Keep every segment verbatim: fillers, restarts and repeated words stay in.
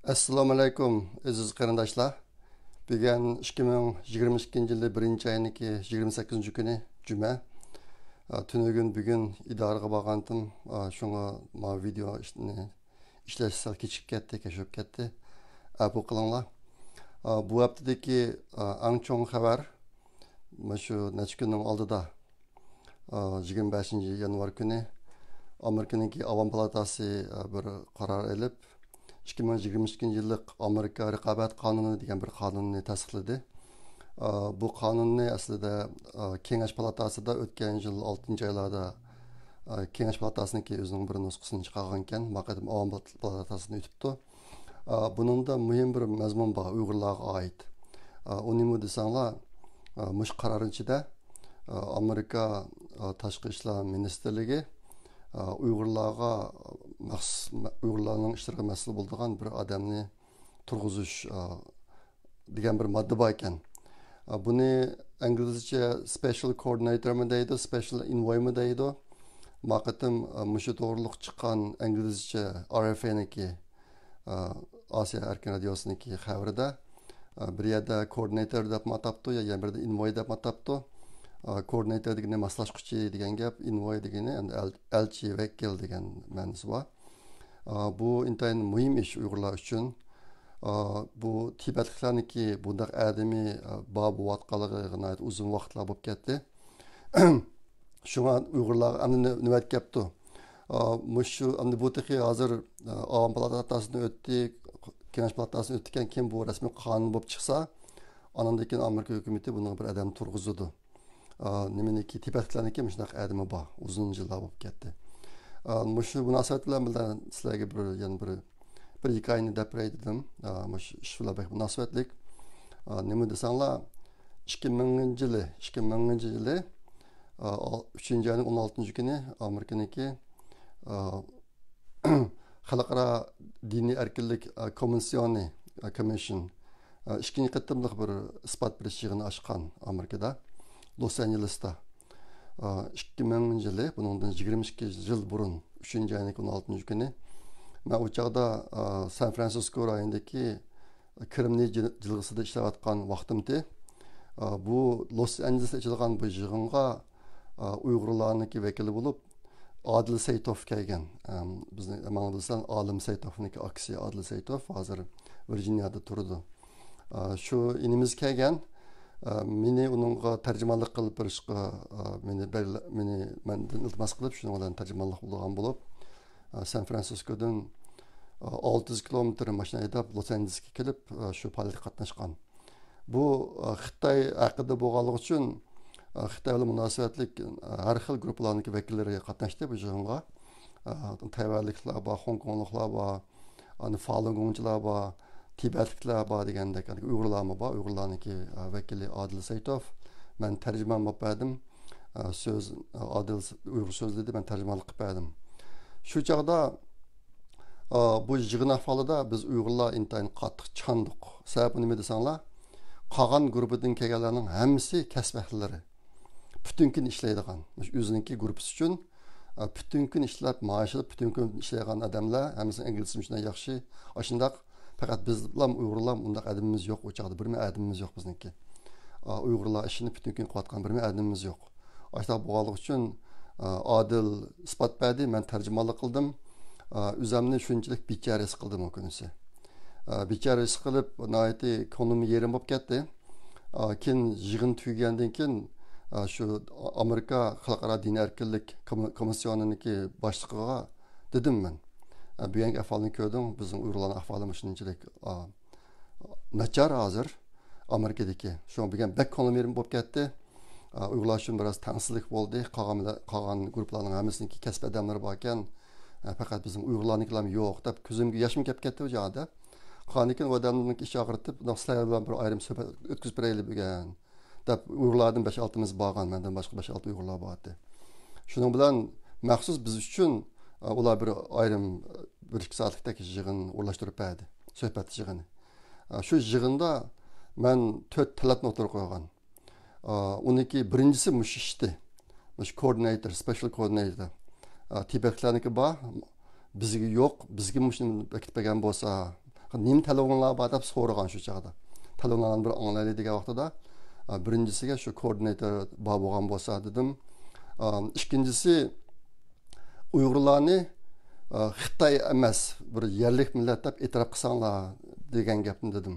ئەسسالامۇئەلەيكۇم، ئەزىز قېرىنداشلار. بۈگۈن ئىككى مىڭ يىگىرمە ئىككىنچى يىلى بىرىنچى ئاينىڭكى يىگىرمە سەككىزىنچى كۈنى، جۈمە. ئا، تۈنۈگۈن، بۈگۈن ئىدارىگە بارغانتىم. ئا، شۇڭا ما ۋىدېئو ئىشنى ئىشلەش سەل كېچىكىپ كەتتى، كەچ بولۇپ كەتتى. ئەپۇ قىلىڭلار. ئا، بۇ ھەپتىدىكى، ئا، ئەڭ چوڭ خەۋەر، مۇشۇ نەچچە كۈننىڭ ئالدىدا، ئا، يىگىرمە بەشىنچى يانۋار كۈنى ئامېرىكىنىڭكى ئاۋام پالاتاسى، ئا، بىر قارار ئېلىپ، ئىككى مىڭ يىگىرمە ئىككىنچى يىللىق ئامېرىكا رىقابەت قانۇنى دېگەن بىر قانۇننى تەستىقلىدى. ئا، بۇ قانۇننى ئەسلىدە، ئا، كېڭەش پالاتاسىدا ئۆتكەن يىل ئالتىنچى ئايلاردا، ئا، كېڭەش پالاتاسىنىڭكى ئۆزىنىڭ بىر نۇسخىسىنى چىقارغانىكەن، ما قېتىم ئاۋام پالاتاسىدىن ئۆتۈپتۇ. ئا، بۇنىڭدا مۇھىم بىر مەزمۇن بار، ئۇيغۇرلارغا ئائىت. ئا، ئۇ نېمە دېسەڭلار، ئا، مۇشۇ قارارنىڭ ئىچىدە، ئا، ئامېرىكا، ئا، تاشقى ئىشلار مىنىستىرلىكى، ئا، ئۇيغۇرلارغا مەخسۇس، ئۇيغۇرلارنىڭ ئىشلىرىغا مەسئۇل بولىدىغان بىر ئادەمنى تۇرغۇزۇش، ئا، دېگەن بىر ماددا بار ئىكەن. ئا، بۇنى ئىنگلىزچە سپېشال كوئوردىنېيتورمۇ دەيدۇ، سپېشال ئېنۋويمۇ دەيدۇ. ما قېتىم، ئا، مۇشۇ توغرىلىق چىققان ئىنگلىزچە ئار ئېف ئېنىڭكى، ئا، ئاسىيا ئەركىن رادىيوسىنىڭكى خەۋىرىدە، ئا، بىر يەردە كوئوردىنېيتور دەپمۇ ئاتاپتۇ، يا يەنە بىردە ئېنۋوي دەپمۇ ئاتاپتۇ. ئا، كوئوردىنېيتور دېگىنى ماسلاشقۇچى دېگەن گەپ، ئېنۋوي دېگىنى ئەمدى ئەل-، ئەلچى، ۋەكىل دېگەن مەنىسى بار. ئا، بۇ ئىنتايىن مۇھىم ئىش ئۇيغۇرلار ئۈچۈن. ئا، بۇ تىبەتلىكلەرنىڭكى بۇنداق ئادىمى، ئا، بار بولۇۋاتقانلىقىغا ناھايىتى ئۇزۇن ۋاقىتلار بولۇپ كەتتى. شۇڭا ئۇيغۇرلارغا ئەمدى نۆ-، نۆۋەت كەپتۇ. ئا، مۇشۇ، ئەمدى بۇ تېخى ھازىر، ئا، ئاۋام پالاتاسىدىن ئۆتتى، كېڭەش پالاتاسىدىن ئۆتتىكەن، كېيىن بۇ رەسمىي قانۇن بولۇپ چىقسا، ئانىڭدىن كېيىن ئامېرىكا ھۆكۈمىتى بۇنىڭغا بىر ئادەمنى تۇرغۇزىدۇ. ئا، نېمىنىكى، تىبەتلىكلەرنىڭكى مۇشۇنداق ئادىمى بار، ئۇزۇن يىللار بولۇپ كەتتى. ئا، مۇشۇ مۇناسىۋەت بىلەن بىلەن سىلەرگە بىر، يەنە بىر، بىر ھېكايىنى دەپ بېرەي دېدىم. ئا، مۇشۇ ئىش بىلەن بەك مۇناسىۋەتلىك. ئا، نېمە دېسەڭلار، ئىككى مىڭىنچى يىلى، ئىككى مىڭىنچى يىلى، ئا، ئۈچىنچى ئاينىڭ ئون ئالتىنچى كۈنى ئامېرىكىنىڭكى، ئا، خەلقئارا دىنىي ئەركىنلىك، ئا، كومىسسىيونى، ئا، كومىشن، ئا، ئىككىنچى قېتىملىق بىر ئىسپات بېرىش يىغىنى ئاچقان ئامېرىكىدا، لوس ئانژېلېستا. ئا، ئىككى مىڭىنچى يىلى، بۇنىڭدىن يىگىرمە ئىككى يىل بۇرۇن، ئۈچىنچى ئاينىڭ ئون ئالتىنچى كۈنى، مەن ئۇ چاغدا، ئا، سان فرانسىسكو رايونىدىكى كرېمنىي جىل-، جىلغىسىدا ئىشلەۋاتقان ۋاقتىمتى. ئا، بۇ لوس ئانژېلېستا ئېچىلغان بۇ يىغىنغا، ئا، ئۇيغۇرلارنىڭكى ۋەكىلى بولۇپ، ئادىل سەيتوف كەلگەن. ئەم، بىزنىڭ، ماڭا بىلسەڭ، ئالىم سەيتوفنىڭكى ئاكىسى ئادىل سەيتوف ھازىر ۋىرجىنىيادا تۇرىدۇ. ئا، شۇ ئىنىمىز كەلگەن. ئا، مېنى ئۇنىڭغا تەرجىمانلىق قىلىپ بېرىشقا، ئا، مېنى بەلگىلە-، مېنى مەندىن ئىلتىماس قىلىپ، شۇنىڭ بىلەن تەرجىمانلىق بولىدىغان بولۇپ، ئا، سان فرانسىسكودىن، ئا، ئالتە يۈز كىلومېتىر ماشىنا ھەيدەپ، لوس ئانژېلېسكە كېلىپ، ئا، شۇ پائالىيەتكە قاتناشقان. بۇ، ئا، خىتاي ھەققىدە بولغانلىقى ئۈچۈن، ئا، خىتاي بىلەن مۇناسىۋەتلىك، ئا، ھەر خىل گۇرۇپپىلارنىڭكى ۋەكىللىرى قاتناشتى بۇ يىغىنغا. ئا، تەيۋەنلىكلەر بار، خوڭكوڭلۇقلار بار، ئاندىن فالۇنگوڭچىلار بار، تىبەتلىكلەر بار دېگەندەك، ئۇيغۇرلارمۇ بار. ئۇيغۇرلارنىڭكى، ئا، ۋەكىلى ئادىل سەيتوف، مەن تەرجىمان بولۇپ بەردىم. ئا، سۆز، ئا، ئادىل س-، ئۇيغۇر سۆزلىدى، مەن تەرجىمانلىق قىلىپ بەردىم. شۇ چاغدا، ئا، بۇ يىغىن ئەھۋالىدا بىز ئۇيغۇرلار ئىنتايىن قاتتىق چاندۇق. سەۋەبى نېمە دېسەڭلار، قالغان گۇرۇپپىدىن كەلگەنلەرنىڭ ھەممىسى كەسىپ ئەھلىلىرى. پۈتۈن كۈن ئىشلەيدىغان، مۇشۇ ئۆزىنىڭكى گۇرۇپپىسى ئۈچۈن، ئا، پۈتۈن كۈن ئىشلەپ، مائاش ئېلىپ، پۈتۈن كۈن ئىشلەيدىغان ئادەملەر، ھەممىسىنىڭ ئىنگلىزچىسى شۇنداق ياخشى، ئاشۇنداق. پەقەت بىزلا ئۇيغۇرلار ئۇنداق ئادىمىمىز يوق، ئۇ چاغدا بىرمۇ ئادىمىمىز يوق بىزنىڭكى. ئا، ئۇيغۇرلار ئىشىنى پۈتۈن كۈن قىلىۋاتقان بىرمۇ ئادىمىمىز يوق. ئاشۇنداق بولغانلىقى ئۈچۈن، ئا، ئادىل ئىسپات بەردى، مەن تەرجىمانلىق قىلدىم. ئا، ئۆزۈمنى شۇنچىلىك بىچارە ھېس قىلدىم ئۇ كۈنىسى. ئا، بىچارە ھېس قىلىپ، ناھايىتى كۆڭلۈم يېرىم بولۇپ كەتتى. ئا، كېيىن يىغىن تۈگىگەندىن كېيىن، ئا، شۇ ئامېرىكا خەلقئارا دىنىي ئەركىنلىك كومى-، كومىسسىيونىنىڭكى باشلىقىغا دېدىم مەن. ئا، بۈگۈنكى ئەھۋالنى كۆردۈڭ، بىزنىڭ ئۇيغۇرلارنىڭ ئەھۋالى مۇشۇنچىلىك، ئا، ناچار ھازىر ئامېرىكىدىكى. شۇڭا بۈگۈن بەك كۆڭلۈم يېرىم بولۇپ كەتتى. ئا، ئۇيغۇرلار ئۈچۈن بىراز تەڭسىزلىك بولدى. قالغان مىللەت، قالغان گۇرۇپپىلارنىڭ ھەممىسىنىڭكى كەسىپ ئادەملىرى باركەن. ئا، پەقەت بىزنىڭ ئۇيغۇرلارنىڭكىلارمۇ يوق دەپ كۆزۈمگە ياشمۇ كەپ كەتتى ئۇ چاغدا. قاندىكىن ئۇ ئادەمنىڭ ئىچى ئاغرىتىپ، «مۇنداق سىلەر بىلەن بىر ئايرىم سۆھبەت ئۆتكۈزۈپ بېرەيلى بۈگۈن» دەپ ئۇيغۇرلاردىن بەش-ئالتىمىز بارغان، مەندىن باشقا بەش-ئالتە ئۇيغۇرلار بارتى. شۇنىڭ بىلەن مەخسۇس بىز ئۈچۈن، ئا، ئۇلار بىر ئايرىم، بىر ئىككى سائەتلىكتەك يىغىن ئورۇنلاشتۇرۇپ بەردى. سۆھبەت يىغىنى. ئا، شۇ يىغىندا مەن تۆت تەلەپنى ئوتتۇرىغا قويغان. ئا، ئۇنىڭكى بىرىنچىسى مۇشۇ ئىشتى. مۇشۇ كوئوردىنېيتور، سپېشال كوئوردىنېيتور. ئا، تىبەتلىكلەرنىڭكى بار، بىزگە يوق، بىزگە مۇشۇنى بېكىتىپ بەرگەن بولسا، نېمە تەلىپىڭلار بار دەپ سورىغان شۇ چاغدا. تەلىپىڭلارنى بىر ئاڭلايلى دېگەن ۋاقتىدا، ئە، بىرىنچىسىگە شۇ كوئوردىناتور بار بولغان بولسا دېدىم. ئە، ئىككىنچىسى، ئۇيغۇرلارنى، ئە، خىتاي ئەمەس، بىر يەرلىك مىللەت دەپ ئېتىراپ قىلساڭلار دېگەن گەپنى دېدىم.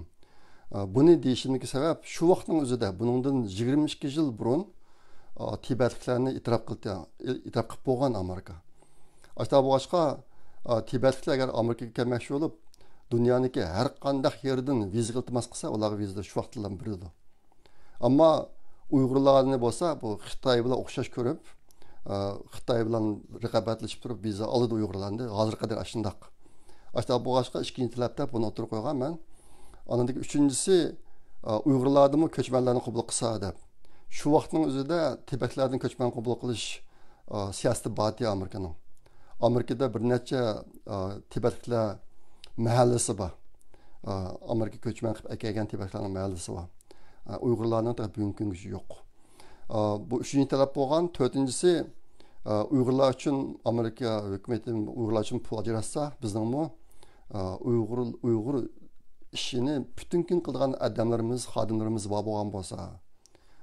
ئە، بۇنى دېيىشىمدىكى سەۋەب، شۇ ۋاقىتنىڭ ئۆزىدە، بۇنىڭدىن يىگىرمە ئىككى يىل بۇرۇن، ئە، تىبەتلىكلەرنى ئېتىراپ قىلدى، ئېتىراپ قىلىپ بولغان ئامېرىكا. ئاشۇنداق بولغاچقا، ئە، تىبەتلىكلەر ئەگەر ئامېرىكىغا كەلمەكچى بولۇپ، دۇنيانىڭكى ھەر قانداق يېرىدىن ۋىزا ئىلتىماس قىلسا، ئۇلارغا ۋىزا شۇ ۋاقىتتىلا بېرىلىدۇ. ئەمما ئۇيغۇرلارنى بولسا بۇ خىتاي بىلەن ئوخشاش كۆرۈپ، ئە، خىتاي بىلەن رىقابەتلىشىپ تۇرۇپ ۋىزا ئالىدۇ ئۇيغۇرلار ئەمدى. ھازىرغا قەدەر ئاشۇنداق. ئاشۇنداق بولغاچقا ئىككىنچى تەلەپ دەپ بۇنى ئوتتۇرىغا قويغان مەن. ئاندىن كېيىن ئۈچىنچىسى، ئە، ئۇيغۇرلاردىنمۇ كۆچمەنلەرنى قوبۇل قىلسا دەپ. شۇ ۋاقىتنىڭ ئۆزىدە تىبەتلەردىن كۆچمەن قوبۇل قىلىش، ئە، سىياسىتى بار ئىدى ئامېرىكىنىڭ. ئامېرىكىدا بىر نەچچە، ئە، تىبەتلىكلەر مەھەللىسى بار. ئە، ئامېرىكا كۆچمەن قىلىپ ئەكەلگەن تىبەتلەرنىڭ مەھەللىسى بار. ئە، ئۇيغۇرلارنىڭ تېخى بۈگۈنكى كۈنگىچە يوق. ئە، بۇ ئۈچىنچى تەلەپ بولغان. تۆتىنچىسى، ئە، ئۇيغۇرلار ئۈچۈن ئامېرىكا ھۆكۈمىتى ئۇيغۇرلار ئۈچۈن پۇل ئاجراتسا، بىزنىڭمۇ، ئە، ئۇيغۇر، ئۇيغۇر ئىشىنى پۈتۈن كۈن قىلىدىغان ئادەملىرىمىز، خادىملىرىمىز بار بولغان بولسا،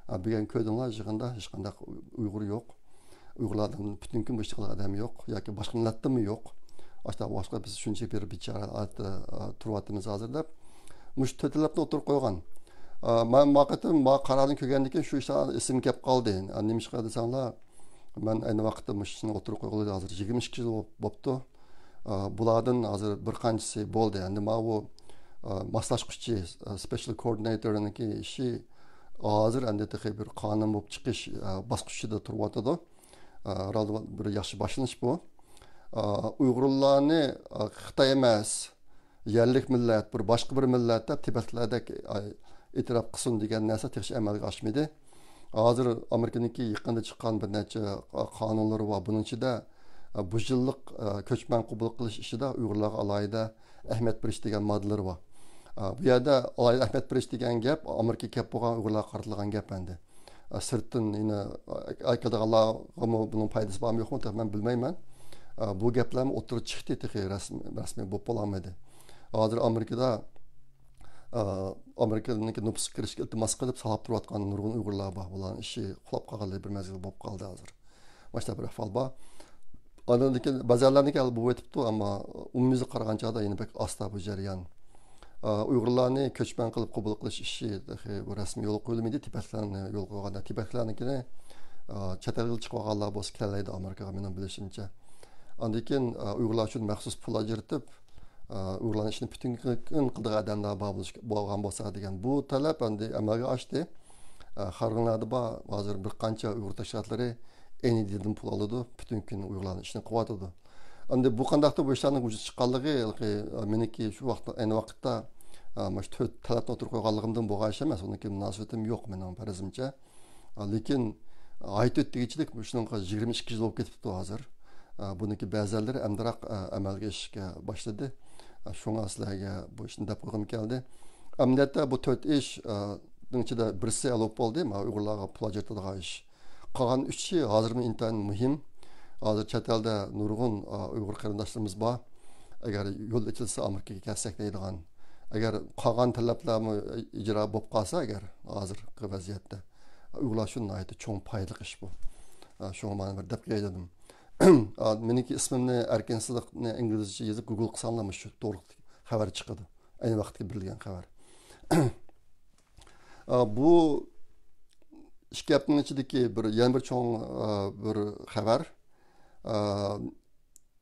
ئە، بۈگۈن كۆردۈڭلار، يىغىندا ھېچقانداق ئۇيغۇر يوق. ئۇيغۇرلاردىن پۈتۈن كۈن بۇ ئىشنى قىلىدىغان ئادەم يوق ياكى باشقا مىللەتتىنمۇ يوق. ئاشۇنداق بولغاچقا بىز شۇنچە بىر بىچارە ھالەتتە، ئە، تۇرۇۋاتىمىز ھازىر دەپ مۇشۇ تۆت تەلەپنى ئوتتۇرىغا قويغان. ئە، مەن ما قېتىم ما قارارنى كۆرگەندىن كېيىن شۇ ئىشلار ئېسىمگە كەپ قالدى. ئە، نېمىشقا دېسەڭلار، مەن ئەينى ۋاقىتتا مۇشۇ ئىشنى ئوتتۇرىغا قويغىلى ھازىر يىگىرمە ئىككى يىل بوپ-، بوپتۇ. ئە، بۇلاردىن ھازىر بىر قانچىسى بولدى. ئەمدى ماۋۇ، ئە، ماسلاشقۇچى، ئە، سپېشال كوئوردىناتورنىڭكى ئىشى ھازىر ئەمدى تېخى بىر قانۇن بولۇپ چىقىش، ئە، باسقۇچىدا تۇرۇۋاتىدۇ. ئە، ھەرھالدا بىر ياخشى باشلىنىش بۇ. ئە، ئۇيغۇرلارنى، ئە، خىتاي ئەمەس، يەرلىك مىللەت، بىر باشقا بىر مىللەت دەپ تىبەتلەردەك، ئە، ئېتىراپ قىلسۇن دېگەن نەرسە تېخىچە ئەمەلگە ئاشمىدى. ھازىر ئامېرىكىنىڭكى يېقىندا چىققان بىر نەچچە قانۇنلىرى بار. بۇنىڭ ئىچىدە، ئە، بۇ يىللىق، ئە، كۆچمەن قوبۇل قىلىش ئىشىدا ئۇيغۇرلارغا ئالاھىدە ئەھمىيەت بېرىش دېگەن ماددىلىرى بار. ئە، بۇ يەردە ئالاھىدە ئەھمىيەت بېرىش دېگەن گەپ ئامېرىكىغا كەپ بولغان ئۇيغۇرلارغا قارىتىلغان گەپ ئەمدى. ئە، سىرتتىن يەنە، ئە، ئەكېلىدىغانلارغىمۇ بۇنىڭ پايدىسى بارمۇ يوقمۇ، تېخى مەن بىلمەيمەن. ئە، بۇ گەپلەرمۇ ئوتتۇرىغا چىقتى، تېخى رەسمىي، رەسمىي بولۇپ بولالمىدى. ھازىر ئامېرىكىدا، ئە، ئامېرىكىنىڭكى نوپۇسقا كىرىشكە ئىلتىماس قىلىپ ساقلاپ تۇرۇۋاتقان نۇرغۇن ئۇيغۇرلار بار. بۇلارنىڭ ئىشى قۇلاپ قالغىلى بىر مەزگىل بولۇپ قالدى ھازىر. مۇشۇنداق بىر ئەھۋال بار. ئاندىن كېيىن بەزەنلەرنىڭكى ھەل بولۇۋېتىپتۇ، ئەمما ئومۇميۈزلۈك قارىغان چاغدا يەنە بەك ئاستا بۇ جەريان. ئۇيغۇرلارنى كۆچمەن قىلىپ قوبۇل قىلىش ئىشى تېخى بۇ رەسمىي يولغا قويۇلمىدى، تىبەتلەرنى يولغا قويغاندا، تىبەتلەرنىڭكىنى، ئە، چەت ئەلگە چىقىپ ئالغانلار بولسا كېلەلەيدۇ ئامېرىكىغا، مېنىڭ بىلىشىمچە. ئاندىن كېيىن، ئە، ئۇيغۇرلار ئۈچۈن مەخسۇس پۇل ئاجرىتىپ، ئە، ئۇيغۇرلارنىڭ ئىشىنى پۈتۈن كۈن قىلىدىغان ئادەملەر بار بولۇش، بولغان بولسا دېگەن بۇ تەلەپ ئەمدى ئەمەلگە ئاشتى. ئە، خەۋىرىڭلاردا بار، ھازىر بىر قانچە ئۇيغۇر تەشكىلاتلىرى ئېن ئى دىدىن پۇل ئالىدۇ، پۈتۈن كۈن ئۇيغۇرلارنىڭ ئىشىنى قىلىۋاتىدۇ. ئەمدى بۇ قانداقتۇر بۇ ئىشلارنىڭ ۋۇجۇدقا چىققانلىقى، ھېلىقى، ئە، مېنىڭكى شۇ ۋاقىتتا، ئەينى ۋاقىتتا، ئە، مانا شۇ تۆت تەلەپنى ئوتتۇرىغا قويغانلىقىمدىن بولغان ئىش ئەمەس، ئۇنىڭكى مۇناسىۋىتىم يوق مېنىڭ پەرىزىمچە. ئە، لېكىن، ئە، ھايت ئۆت دېگۈچىلىك شۇنىڭغا يىگىرمە ئىككى يىل بولۇپ كېتىپتۇ ھازىر. ئە، بۇنىڭكى بەزىلىرى ئەمدىراق، ئە، ئەمەلگە ئېشىشكە باشلىدى. ئە، شۇڭا سىلەرگە بۇ ئىشنى دەپ قويغۇم كەلدى. ئەمەلىيەتتە بۇ تۆت ئىش، ئە، نىڭ ئىچىدە بىرسى ھەل بولۇپ بولدى، مانا ئۇيغۇرلارغا پۇل ئاجرىتىدىغان ئىش. قالغان ئۈچى ھازىرمۇ ئىنتايىن مۇھىم. ھازىر چەت ئەلدە نۇرغۇن، ئا، ئۇيغۇر قېرىنداشلىرىمىز بار. ئەگەر يول ئېچىلسا ئامېرىكىغا كەلسەك دەيدىغان. ئەگەر قالغان تەلەپلەرمۇ ئىجرا بولۇپ قالسا ئەگەر ھازىرقى ۋەزىيەتتە ئۇيغۇرلار ئۈچۈن ناھايىتى چوڭ پايدىلىق ئىش بۇ. ئا، شۇڭا مانا بىر دەپ قوياي دېدىم. ئا، مېنىڭكى ئىسمىمنى ئەركىن سىدىقنى ئىنگلىزچە يېزىپ گوگل قىلساڭلار مۇشۇ توغرىلىق خەۋەر چىقىدۇ. ئەينى ۋاقىتتا بېرىلگەن خەۋەر. ئا، بۇ ئىككى ھەپتىنىڭ ئىچىدىكى بىر، يەنە بىر چوڭ، ئا، بىر خەۋەر. ئا،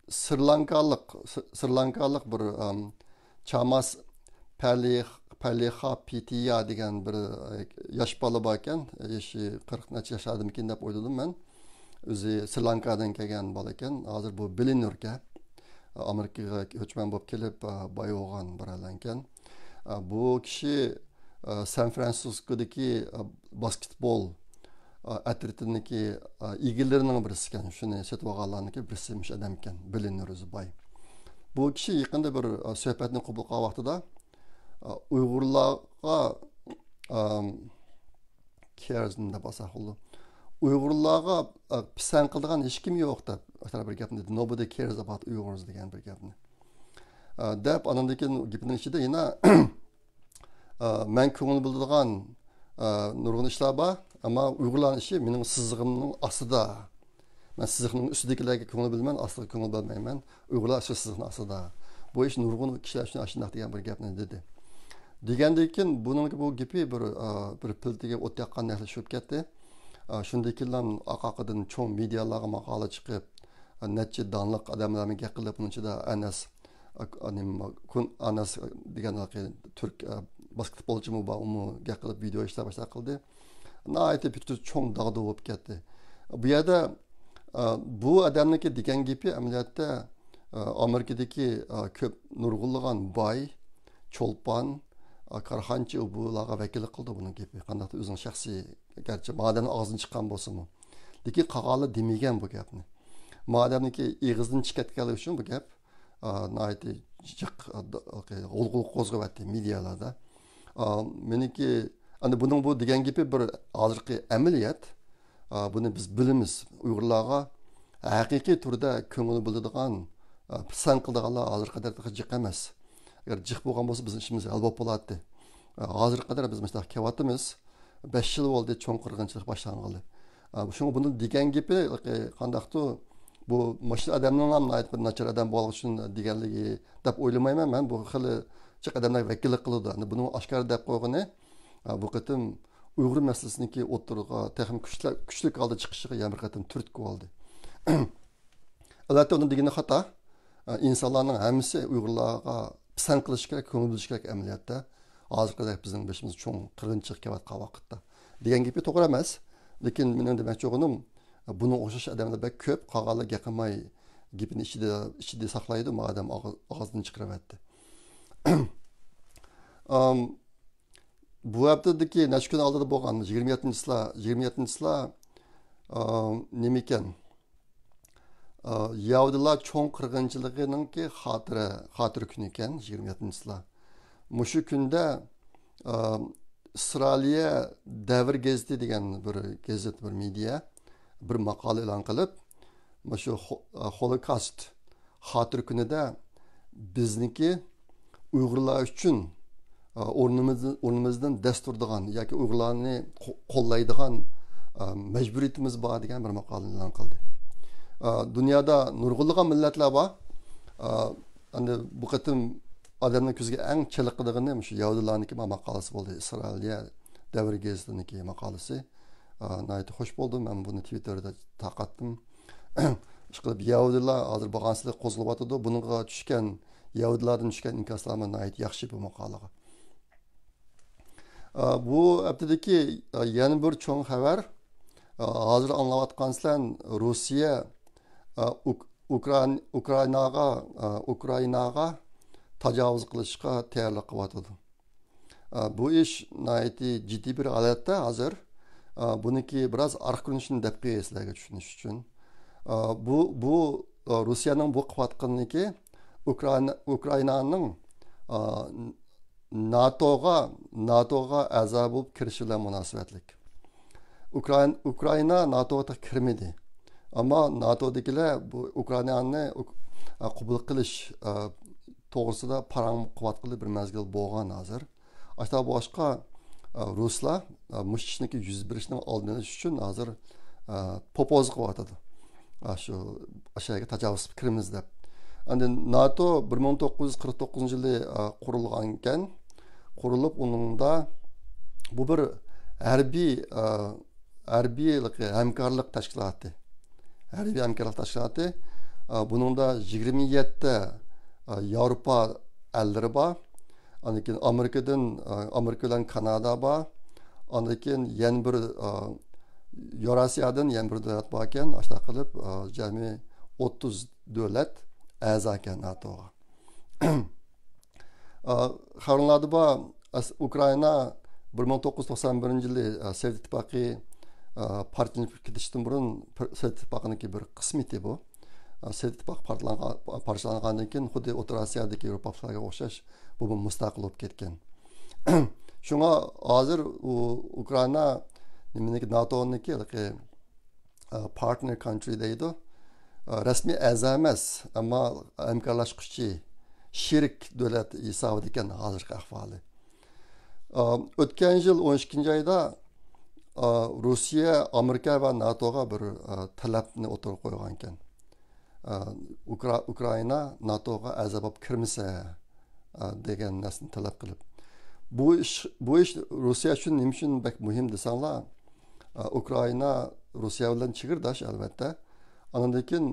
سرىلانكالىق، س-، سرىلانكالىق بىر، ئام، چاماس پەلىخ-، پەلىخا پىتىيا دېگەن بىر، ئە، ياش بالا بار ئىكەن. يېشى قىرىق نەچچە ياش ئادەمكىن دەپ ئويلىدىم مەن. ئۆزى سرىلانكادىن كەلگەن بالا ئىكەن. ھازىر بۇ بىليونېركەن. ئامېرىكىغا كۆچمەن بولۇپ كېلىپ، ئە، باي بولغان بىر ئادەم ئىكەن. ئە، بۇ كىشى، ئە، سان فرانسىسكودىكى، ئە، باسكېتبول، ئە، ئەترىتىنىڭكى، ئە، ئىگىلىرىنىڭ بىرسى ئىكەن. شۇنى سېتىپ ئالغانلارنىڭكى بىرسى مۇشۇ ئادەم ئىكەن. بىليونېر ئۆزى باي. بۇ كىشى يېقىندا بىر، ئە، سۆھبەتنى قوبۇل قىلغان ۋاقتىدا، ئە، ئۇيغۇرلارغا، ئەم، كېرز دەپ ئالساق بولىدۇ. ئۇيغۇرلارغا، ئە، پىسەنت قىلىدىغان ھېچكىم يوق دەپ، بىر گەپنى دېدى. Nobody cares about Uyghurs دېگەن بىر گەپنى. ئە، دەپ، ئانىڭدىن كېيىن گېپىنىڭ ئىچىدە يەنە، ئە، مەن كۆڭۈل بۆلىدىغان، ئە، نۇرغۇن ئىشلار بار، ئەمما ئۇيغۇرلارنىڭ ئىشى مېنىڭ سىزىقىمنىڭ ئاستىدا. مەن سىزىقنىڭ ئۈستىدىكىلەرگە كۆڭۈل بۆلىمەن، ئاستىغا كۆڭۈل بۆلمەيمەن. ئۇيغۇرلار شۇ سىزىقنىڭ ئاستىدا. بۇ ئىش نۇرغۇن كىشىلەر ئۈچۈن ئاشۇنداق دېگەن بىر گەپنى دېدى. دېگەندىن كېيىن بۇنىڭ بۇ گېپى بىر، ئا، بىر پىلتىگە ئوت ياققاندەك شۇ بولۇپ كەتتى. ئا، شۇندىن كېيىنلا ئارقا-ئارقىدىن چوڭ مېدىيالارغا ماقالە چىقىپ، ئا، نەچچە دانلىق ئادەملەرمۇ گەپ قىلىپ، ئۇنىڭ ئىچىدە ئەنەس، ئا، نېمە، كۇن ئەنەس دېگەن تۈرك، ئا، باسكېتبولچىمۇ بار، ئۇمۇ گەپ قىلىپ، ۋىدېئو ئىشلەپ باشلاپ قىلدى. ناھايىتى بىر چوڭ داغدۇغا بولۇپ كەتتى. بۇ يەردە، ئا، بۇ ئادەمنىڭكى دېگەن گېپى ئەمەلىيەتتە، ئا، ئامېرىكىدىكى، ئا، كۆپ نۇرغۇنلىغان باي، چولپان، ئا، كارخانىچى بۇلارغا ۋەكىللىك قىلىدۇ بۇنىڭ گېپى. قانداقتۇر ئۆزىنىڭ شەخسىي، گەرچە مادەمنىڭ ئاغزىدىن چىققان بولسىمۇ. لېكىن قالغانلار دېمىگەن بۇ گەپنى. مادەمنىڭكى ئېغىزىدىن چىقىپ كەتكەنلىكى ئۈچۈن بۇ گەپ، ئا، ناھايىتى جىق، ئا، د-، غۇلغۇلا قوزغىۋەتتى مېدىيالاردا. ئا، مېنىڭكى، ئەنە بۇنىڭ بۇ دېگەن گېپى بىر ھازىرقى ئەمەلىيەت. ئا، بۇنى بىز بىلىمىز. ئۇيغۇرلارغا ھەقىقىي تۈردە كۆڭۈل بۆلىدىغان، ئا، پىسەنت قىلىدىغانلار ھازىرغا قەدەر تېخى جىق ئەمەس. ئەگەر جىق بولغان بولسا، بىزنىڭ ئىشىمىز ھەل بولۇپ بولاتتى. ئا، ھازىرغا قەدەر بىز مۇشۇنداق كېلىۋاتىمىز. بەش يىل بولدى چوڭ قىرغىنچىلىق باشلانغىلى. ئا، شۇڭا بۇنىڭ دېگەن گېپى، قانداقتۇ، بۇ مۇشۇ ئادەمنىڭ ھەم ناھايىتى بىر ناچار ئادەم بولغان ئۈچۈن دېگەنلىكى دەپ ئويلىمايمەن مەن. بۇ خېلى جىق ئادەملەرگە ۋەكىللىك قىلىدۇ. ئەمدى بۇنىڭ ئاشكارا دەپ قويغىنى، ئا، بۇ قېتىم ئۇيغۇر مەسىلىسىنىڭكى ئوتتۇرىغا تېخىمۇ كۈچلۈك، كۈچلۈك ھالدا چىقىشىغا يەنە بىر قېتىم تۈرتكە بولدى. ئەلۋەتتە، ئۇنىڭ دېگىنى خاتا. ئىنسانلارنىڭ ھەممىسى ئۇيغۇرلارغا پىسەنت قىلىشى كېرەك، كۆڭۈل بۆلۈشى كېرەك ئەمەلىيەتتە. ھازىرقىدەك بىزنىڭ بېشىمىزدا چوڭ قىرغىنچىلىق كېلىۋاتقان ۋاقىتتا. دېگەن گېپى توغرا ئەمەس. لېكىن مېنىڭ دېمەكچى بولغىنىم، بۇنىڭغا ئوخشاش ئادەملەر بەك كۆپ، قالغانلار گەپ قىلماي گېپىنى ئىچىدە، ئىچىدە ساقلايدۇ، مادەم ئاغ-، ئاغزىدىن چىقىرىۋەتتى. ئام، بۇ ھەپتىدىكى نەچچە كۈن ئالدىدا بولغان، يىگىرمە يەتتىنچىسىلا، يىگىرمە يەتتىنچىسىلا، ئا، نېمىكەن؟ ئا، يەھۇدىيلار چوڭ قىرغىنچىلىقىنىڭكى خاتىرە، خاتىرە كۈنى ئىكەن، يىگىرمە يەتتىنچىسىلا. مۇشۇ كۈندە، ئا، ئىسرائىلىيە دەۋر گېزىتى دېگەن بىر گېزىت، بىر مېدىيا بىر ماقالە ئېلان قىلىپ، مۇشۇ خو-، ئا، خولوكاست خاتىرە كۈنىدە بىزنىڭكى ئۇيغۇرلار ئۈچۈن، ئا، ئورنىمىزدىن، ئورنىمىزدىن دەس تۇرىدىغان ياكى ئۇيغۇرلارنى قو-، قوللايدىغان، ئا، مەجبۇرىيىتىمىز بار دېگەن بىر ماقالىنى ئېلان قىلدى. ئا، دۇنيادا نۇرغۇنلىغان مىللەتلەر بار. ئا، ئەمدى بۇ قېتىم ئادەمنىڭ كۆزىگە ئەڭ چېلىقىدىغىنى مۇشۇ يەھۇدىيلارنىڭكى ما-، ماقالىسى بولدى. ئىسرائىلىيە دەۋر گېزىتىنىڭكى ماقالىسى. ئا، ناھايىتى خوش بولدۇم. مەن بۇنى تىۋىتتېردا تارقاتتىم. ئىشقىلىپ، يەھۇدىيلار ھازىر بارغانسېرى قوزغىلىۋاتىدۇ. بۇنىڭغا چۈشكەن يەھۇدىيلاردىن چۈشكەن ئىنكاسلارمۇ ناھايىتى ياخشى بۇ ماقالىغا. ئا، بۇ ھەپتىدىكى، ئا، يەنە بىر چوڭ خەۋەر، ئا، ھازىر ئاڭلاۋاتقانسىلەر، روسىيە، ئا، ئۇك-، ئۇكرائىن-، ئۇكرائىناغا، ئا، ئۇكرائىناغا تاجاۋۇز قىلىشقا تەييارلىق قىلىۋاتىدۇ. ئا، بۇ ئىش ناھايىتى جىددىي بىر ھالەتتە ھازىر. ئا، بۇنىڭكى بىراز ئارقا كۆرۈنۈشىنى دەپ قوياي سىلەرگە چۈشىنىش ئۈچۈن. ئا، بۇ، بۇ، ئا، روسىيەنىڭ بۇ قىلىۋاتقىنىكى ئۇكرائىنا، ئۇكرائىنانىڭ، ئا، ناتوغا، ناتوغا ئەزا بولۇپ كىرىشى بىلەن مۇناسىۋەتلىك. ئۇكرائىن-، ئۇكرائىنا ناتوغا تېخى كىرمىدى. ئەمما ناتودىكىلەر بۇ ئۇكرائىنانى ئۇك-، ئا، قوبۇل قىلىش، ئا، توغرىسىدا پاراڭ قىلىۋاتقىلى بىر مەزگىل بولغان ھازىر. ئاشۇنداق بولغاچقا، ئا، رۇسلار، ئا، مۇشۇ ئىشنىڭكى يۈز بېرىشىنىڭ ئالدىنى ئېلىش ئۈچۈن ھازىر، ئا، پوپوزا قىلىۋاتىدۇ. ئا، شۇ، ئاشۇ يەرگە تاجاۋۇز قىلىپ كىرىمىز دەپ. ئەمدى ناتو بىر مىڭ توققۇز يۈز قىرىق توققۇزىنچى يىلى، ئا، قۇرۇلغانىكەن. قۇرۇلۇپ، ئۇنىڭدا بۇ بىر ھەربىي، ئا، ھەربىي ھەمكارلىق تەشكىلاتى. ھەربىي ھەمكارلىق تەشكىلاتى. ئا، بۇنىڭدا يىگىرمە يەتتە، ئا، ياۋروپا ئەللىرى بار. ئاندىن كېيىن ئامېرىكىدىن، ئامېرىكا بىلەن كانادا بار. ئاندىن كېيىن يەنە بىر، يوراسىيادىن يەنە بىر دۆلەت باركەن. ئاشۇنداق قىلىپ، جەمئىي ئوتتۇز دۆلەت ئەزاكەن ناتوغا. خەۋىرىڭلاردا بار، ئۇكرائىنا بىر مىڭ توققۇز يۈز توقسان بىرىنچى يىلى سوۋېت ئىتتىپاقى پارچىلىنىپ كېتىشتىن بۇرۇن، سوۋېت ئىتتىپاقىنىڭكى بىر قىسمىتى بۇ. سوۋېت ئىتتىپاقى پارتلانغا-، پارچىلانغاندىن كېيىن خۇددى ئوتتۇرا ئاسىيادىكى ياۋروپالىقلارغا ئوخشاش بۇمۇ مۇستەقىل بولۇپ كەتكەن. شۇڭا ھازىر ئۇ ئۇكرائىنا نېمىنىڭكى، ناتونىڭكى ھېلىقى، ئە، پارتنېر كانترى دەيدۇ. ئە، رەسمىي ئەزا ئەمەس، ئەمما ھەمكارلاشقۇچى، شېرىك دۆلەت ھېسابىدا ئىكەن ھازىرقى ئەھۋالى. ئا، ئۆتكەن يىل ئون ئىككىنچى ئايدا، ئا، روسىيە ئامېرىكا ۋە ناتوغا بىر، ئا، تەلەپنى ئوتتۇرىغا قويغان ئىكەن. ئا، ئۇكرا-، ئۇكرائىنا ناتوغا ئەزا بولۇپ كىرمىسە، ئا، دېگەن نەرسىنى تەلەپ قىلىپ. بۇ ئىش، بۇ ئىش روسىيە ئۈچۈن نېمە ئۈچۈن بەك مۇھىم دېسەڭلار، ئا، ئۇكرائىنا روسىيە بىلەن چېگرىداش، ئەلۋەتتە. ئاندىن كېيىن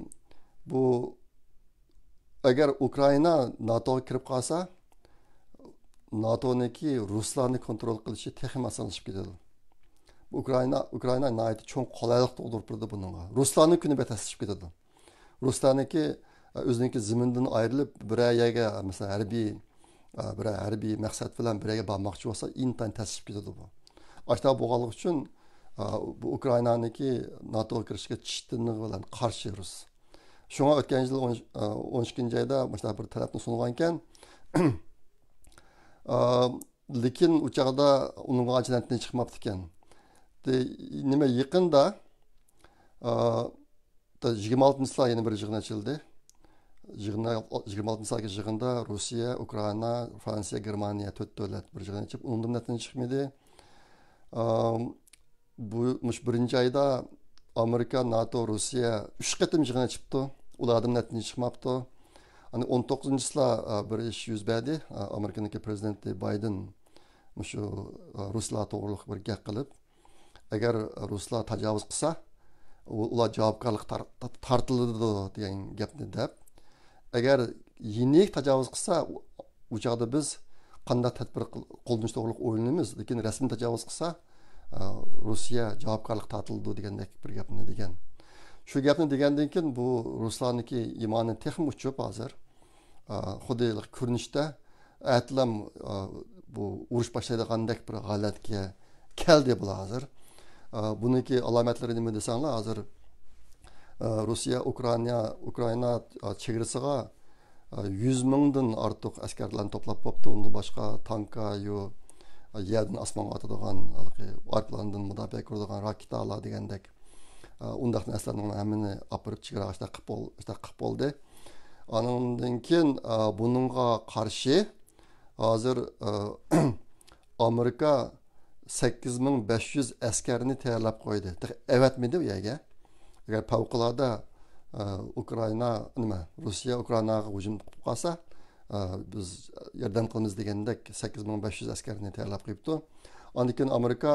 بۇ، ئەگەر ئۇكرائىنا ناتوغا كىرىپ قالسا، ناتونىڭكى رۇسلارنى كونترول قىلىشى تېخىمۇ ئاسانلىشىپ كېتىدۇ. بۇ ئۇكرائىنا، ئۇكرائىنا ناھايىتى چوڭ قولايلىق تۇغدۇرۇپ بېرىدۇ بۇنىڭغا. رۇسلارنىڭ كۈنى بەك تەسلىشىپ كېتىدۇ. رۇسلارنىڭكى، ئۆزىنىڭكى زېمىنىدىن ئايرىلىپ، بىرەر يەرگە، مەسىلەن، ھەربىي، بىرەر ھەربىي مەقسەت بىلەن بىرەر يەرگە بارماقچى بولسا، ئىنتايىن تەسلىشىپ كېتىدۇ بۇ. ئاشۇنداق بولغانلىقى ئۈچۈن، بۇ ئۇكرائىنانىڭكى ناتوغا كىرىشىگە چىشتىنىغ بىلەن قارشى رۇس. شۇڭا ئۆتكەن يىل ئون، ئون ئىككىنچى ئايدا مۇشۇنداق بىر تەلەپنى سۇنغان ئىكەن. لېكىن ئۇ چاغدا ئۇنىڭغا ئانچە نەتىجە چىقماپتىكەن. دە-، نېمە، يېقىندا، ئا، دە-، يىگىرمە ئالتىنچى يىلى يەنە بىر يىغىن ئېچىلدى. يىغىندا، يىگىرمە ئالتىنچى يىلى روسىيە، ئۇكرائىنا، فرانسىيە، گېرمانىيە، تۆت دۆلەت بىر يىغىن ئېچىپ، ئۇنىڭدىن نەتىجە چىقمىدى. ئا، بۇ، مۇشۇ بىرىنچى ئايدا ئامېرىكا، ناتو، روسىيە ئۈچ قېتىم يىغىن ئېچىپتۇ. ئۇلاردىن نەتىجە چىقماپتۇ. ئەنە ئون توققۇزىنچىسىلا، ئا، بىر ئىش يۈز بەردى. ئا، ئامېرىكىنىڭكى پرېزىدېنتى بايدېن مۇشۇ، ئا، رۇسلار توغرۇلۇق بىر گەپ قىلىپ، ئەگەر رۇسلار تاجاۋۇز قىلسا، ئۇ-، ئۇلار جاۋابكارلىق تار-، تارتىلىدۇ دېگەن گەپنى دەپ، ئەگەر يېنىك تاجاۋۇز قىلسا، ئۇ، ئۇ چاغدا بىز قانداق تەدبىر قىل-، قوللىنىش توغرىلىق ئويلىنىمىز، لېكىن رەسمىي تاجاۋۇز قىلسا، ئا، روسىيە جاۋابكارلىق تارتىلىدۇ دېگەندەك بىر گەپنى دېگەن. شۇ گەپنى دېگەندىن كېيىن بۇ رۇسلارنىڭكى ئىمانى تېخىمۇ ئۇچۇپ ھازىر. ئا، خۇددى كۆرۈنۈشتە ئەتىلەم، ئا، بۇ ئۇرۇش باشلايدىغاندەك بىر ھالەتكە كەلدى بۇلار ھازىر. ئا، بۇنىڭكى ئالامەتلىرى نېمە دېسەڭلار، ھازىر، ئا، روسىيە ئۇكرائىنا، ئۇكرائىنا، ئا، چېگرىسىغا، ئا، يۈز مىڭدىن ئارتۇق ئەسكەرلەرنى توپلاپ بوپتۇ. ئۇندىن باشقا تانكا، يو، ئا، يەردىن ئاسمانغا ئاتىدىغان، ھېلىقى ئايروپىلاندىن مۇداپىئە كۆرىدىغان راكېتالار دېگەندەك، ئا، ئۇنداق نەرسىلەرنىڭ ھەممىنى ئاپىرىپ چېگراغا شۇنداق قىلىپ بول-، شۇنداق قىلىپ بولدى. ئانىڭدىن كېيىن، ئا، بۇنىڭغا قارشى ھازىر، ئا، ئامېرىكا سەككىز مىڭ بەش يۈز ئەسكەرنى تەييارلاپ قويدى. تېخى ئەۋەتمىدى ئۇ يەرگە. ئەگەر پەۋقۇلئاددە، ئا، ئۇكرائىنا، نېمە، روسىيە ئۇكرائىناغا ھۇجۇم قىلىپ قالسا، ئا، بىز ياردەم قىلىمىز دېگەندەك سەككىز مىڭ بەش يۈز ئەسكەرنى تەييارلاپ قويۇپتۇ. ئاندىن كېيىن ئامېرىكا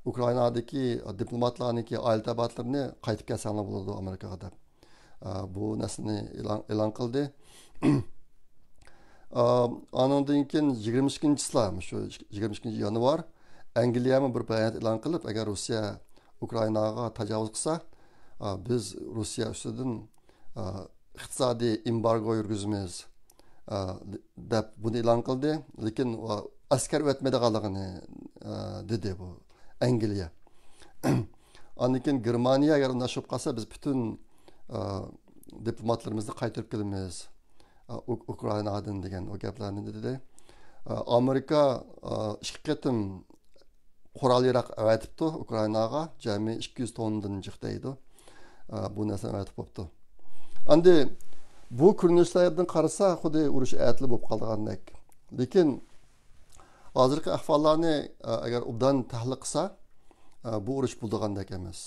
ئۇكرائىنادىكى دىپلوماتلارنىڭكى ئائىلە تەبىئاتلىرىنى قايتىپ كەلسەڭلار بولىدۇ ئامېرىكىغا دەپ، ئا، بۇ نەرسىنى ئېلان، ئېلان قىلدى. ئا، ئانىڭدىن كېيىن يىگىرمە ئىككىنچى چىسلا، شۇ يىگىرمە ئىككىنچى يانۋار، ئەنگلىيەمۇ بىر بايانات ئېلان قىلىپ، ئەگەر روسىيە ئۇكرائىناغا تاجاۋۇز قىلسا، ئا، بىز روسىيە ئۈستىدىن، ئا، ئىقتىسادىي ئېمبارگو يۈرگۈزىمىز، ئا، دەپ بۇنى ئېلان قىلدى. لېكىن، ئا، ئەسكەر ئەۋەتمەيدىغانلىقىنى، ئا، دېدى بۇ ئەنگلىيە. ئاندىن كېيىن گېرمانىيە ئەگەر ئۇنداق بولۇپ قالسا، بىز پۈتۈن، ئا، دىپلوماتلىرىمىزنى قايتۇرۇپ كېلىمىز، ئا، ئۇ-، ئۇكرائىنادىن دېگەن ئۇ گەپلەرنى دېدى. ئا، ئامېرىكا، ئا، ئىككى قېتىم قورال ياراغ ئەۋەتىپتۇ ئۇكرائىناغا، جەمئىي ئىككى يۈز توننىدىن جىق دەيدۇ. ئا، بۇ نەرسىنى ئەۋەتىپ بوپتۇ. ئەمدى بۇ كۆرۈنۈشلەردىن قارىسا، خۇددى ئۇرۇش ئەتىلا بولۇپ قالىدىغاندەك. لېكىن ھازىرقى ئەھۋاللارنى، ئا، ئەگەر ئوبدان تەھلىل قىلسا، ئا، بۇ ئۇرۇش بولىدىغاندەك ئەمەس.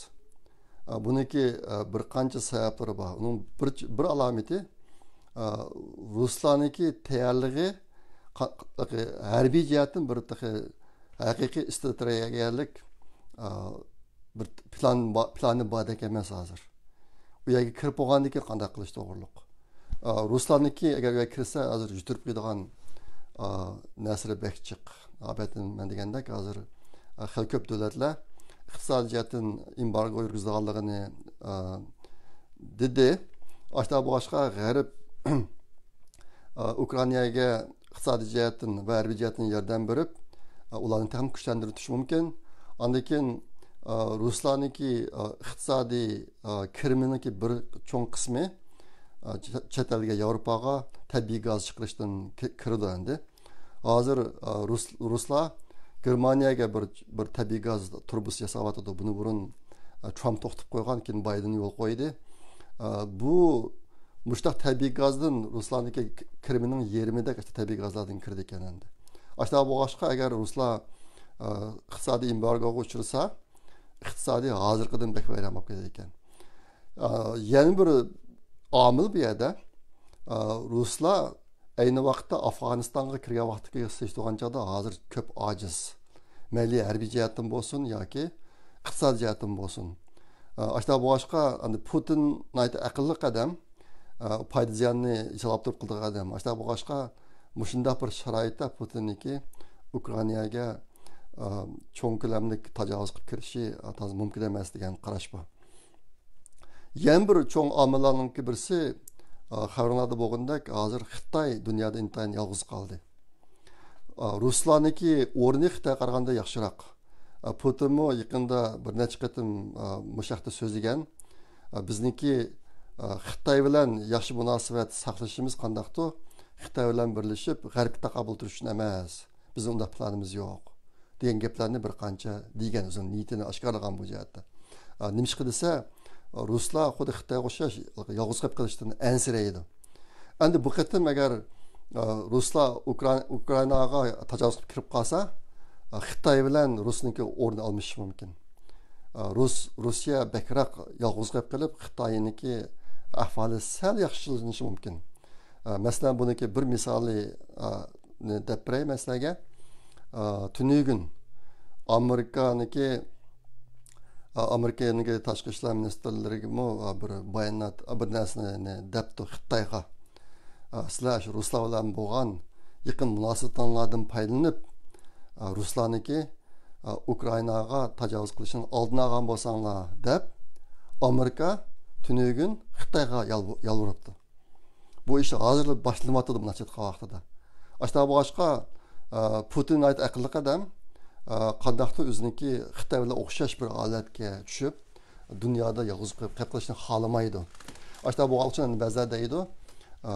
ئا، بۇنىڭكى، ئا، بىر قانچە سەۋەبلىرى بار. ئۇنىڭ بىر، بىر ئالامىتى، ئا، رۇسلارنىڭكى تەييارلىقى قا-، قا-، ھەربىي جەھەتتىن بىر تېخى ھەقىقىي ئىستراتېگىيەلىك، ئا، بىر پىلان با-، پىلانى باردەك ئەمەس ھازىر. ئۇ يەرگە كىرىپ بولغاندىن كېيىن قانداق قىلىش توغرۇلۇق. ئا، رۇسلارنىڭكى ئەگەر ئۇ يەرگە كىرسە، ھازىر يۈتۈرۈپ قويىدىغان، ئا، نەرسىلىرى بەك جىق. ئا، بەتىن مەن دېگەندەك، ھازىر، ئا، خېلى كۆپ دۆلەتلەر ئىقتىسادىي جەھەتتىن ئېمبارگو يۈرگۈزىدىغانلىقىنى، ئا، دېدى. ئاشۇنداق بولغاچقا، غەرب، ئا، ئۇكرائىناگە ئىقتىسادىي جەھەتتىن ۋە ھەربىي جەھەتتىن ياردەم بېرىپ، ئا، ئۇلارنى تېخىمۇ كۈچلەندۈرۈشى مۇمكىن. ئاندىن كېيىن، ئا، رۇسلارنىڭكى، ئا، ئىقتىسادىي، ئا، كىرىمىنىڭكى بىر چوڭ قىسمى، ئا، چە-، چەت ئەلگە، ياۋروپاغا تەبىئىي گاز چىقىرىشتىن كى-، كىرىدۇ ئەمدى. ھازىر، ئا، رۇس-، رۇسلار گېرمانىيەگە بىر، بىر تەبىئىي گاز تۇرۇبىسى ياساۋاتىدۇ. بۇنى بۇرۇن، ئا، ترامپ توختىتىپ قويغان، كېيىن بايدېن يول قويدى. ئا، بۇ مۇشتاق تەبىئىي گازدىن رۇسلارنىڭكى كىرىمىنىڭ يېرىمىدەك ئاشتا تەبىئىي گازلاردىن كىرىدىكەن ئەمدى. ئاشتا بولغاچقا، ئەگەر رۇسلار ئىقتىسادىي ئېمبارگوغا ئۇچرىسا، ئىقتىسادى ھازىرقىدىن بەك ۋەيران بولۇپ كېتىدىكەن. يەنە بىر ئامىل بۇ يەردە، رۇسلار ئەينى ۋاقىتتا ئافغانىستانغا كىرگەن ۋاقىتتىكىگە سېلىشتۇرغان چاغدا ھازىر كۆپ ئاجىز. مەيلى ھەربىي جەھەتتىن بولسۇن ياكى ئىقتىسادىي جەھەتتىن بولسۇن. ئاشتا بولغاچقا، ئەمدى پۇتىن ناھايىتى ئەقىللىق ئادەم. پايدا زىياننى ھېسابلاپ تۇرۇپ قىلىدىغان ئادەم. ئاشتا بولغاچقا، مۇشۇنداق بىر شارائىتتا پۇتىننىڭكى ئۇكرائىناگە چوڭ كۆلەملىك تاجاۋۇز قىلىپ كىرىشى تازا مۇمكىن ئەمەس دېگەن قاراش بار. يەنە بىر چوڭ ئامىللارنىڭكى بىرسى، خەۋىرىڭلاردا بولغىنىدەك، ھازىر خىتاي دۇنيادا ئىنتايىن يالغۇز قالدى. رۇسلارنىڭكى ئورنى خىتايغا قارىغاندا ياخشىراق. پۇتىنمۇ يېقىندا بىر نەچچە قېتىم مۇشۇ ھەقتە سۆزلىگەن. بىزنىڭكى خىتاي بىلەن ياخشى مۇناسىۋەت ساقلىشىمىز قانداقتۇ؟ خىتاي بىلەن بىرلىشىپ غەربكە تاقابىل تۇرۇش ئۈچۈن ئەمەس. بىزنىڭ ئۇنداق پىلانىمىز يوق، دېگەن گەپلەرنى بىر قانچە دېگەن، ئۆزىنىڭ نىيىتىنى ئاشكارىلىغان بۇ جەھەتتە. نېمىشقا دېسە، رۇسلار خۇددى خىتايغا ئوخشاش يالغۇز قېلىپ قېلىشتىن ئەنسىرەيدۇ. ئەمدى بۇ قېتىم ئەگەر رۇسلار ئۇكرائىن-، ئۇكرائىناغا تاجاۋۇز قىلىپ كىرىپ قالسا، خىتاي بىلەن رۇسنىڭكى ئورنى ئالمىشىشى مۇمكىن. رۇس، رۇسىيە بەكرەك يالغۇز قېلىپ قېلىپ، خىتاينىڭكى ئەھۋالى سەل ياخشىلىنىشى مۇمكىن. مەسىلەن، بۇنىڭكى بىر مىسالى، نى دەپ بېرەي مەن سىلەرگە. تۈنۈگۈن ئامېرىكانىڭكى، ئامېرىكىنىڭكى تاشقى ئىشلار مىنىستىرلىرىمۇ بىر بايانات، بىر نەرسىنى دەپتۇ خىتايغا. سىلەر شۇ رۇسلار بىلەن بولغان يېقىن مۇناسىۋىتىڭلاردىن پايدىلىنىپ، رۇسلارنىڭكى ئۇكرائىناغا تاجاۋۇز قىلىشىنىڭ ئالدىنى ئالغان بولساڭلار، دەپ ئامېرىكا تۈنۈگۈن خىتايغا يالۋ-، يالۋۇرۇپتۇ. بۇ ئىش ھازىرلا باشلىنىۋاتىدۇ مۇناسىۋەت قىلغان ۋاقتىدا. ئاشتا بولغاچقا، ئە، پۇتىن ناھايىتى ئەقىللىق ئادەم. ئە، قانداقتۇر ئۆزىنىڭكى خىتاي بىلەن ئوخشاش بىر ھالەتكە چۈشۈپ، دۇنيادا يالغۇز قېلىپ قېلىشنى خالىمايدۇ. ئاشتا بولغان ئۈچۈن ئەمدى بەزىلەر دەيدۇ، ئە،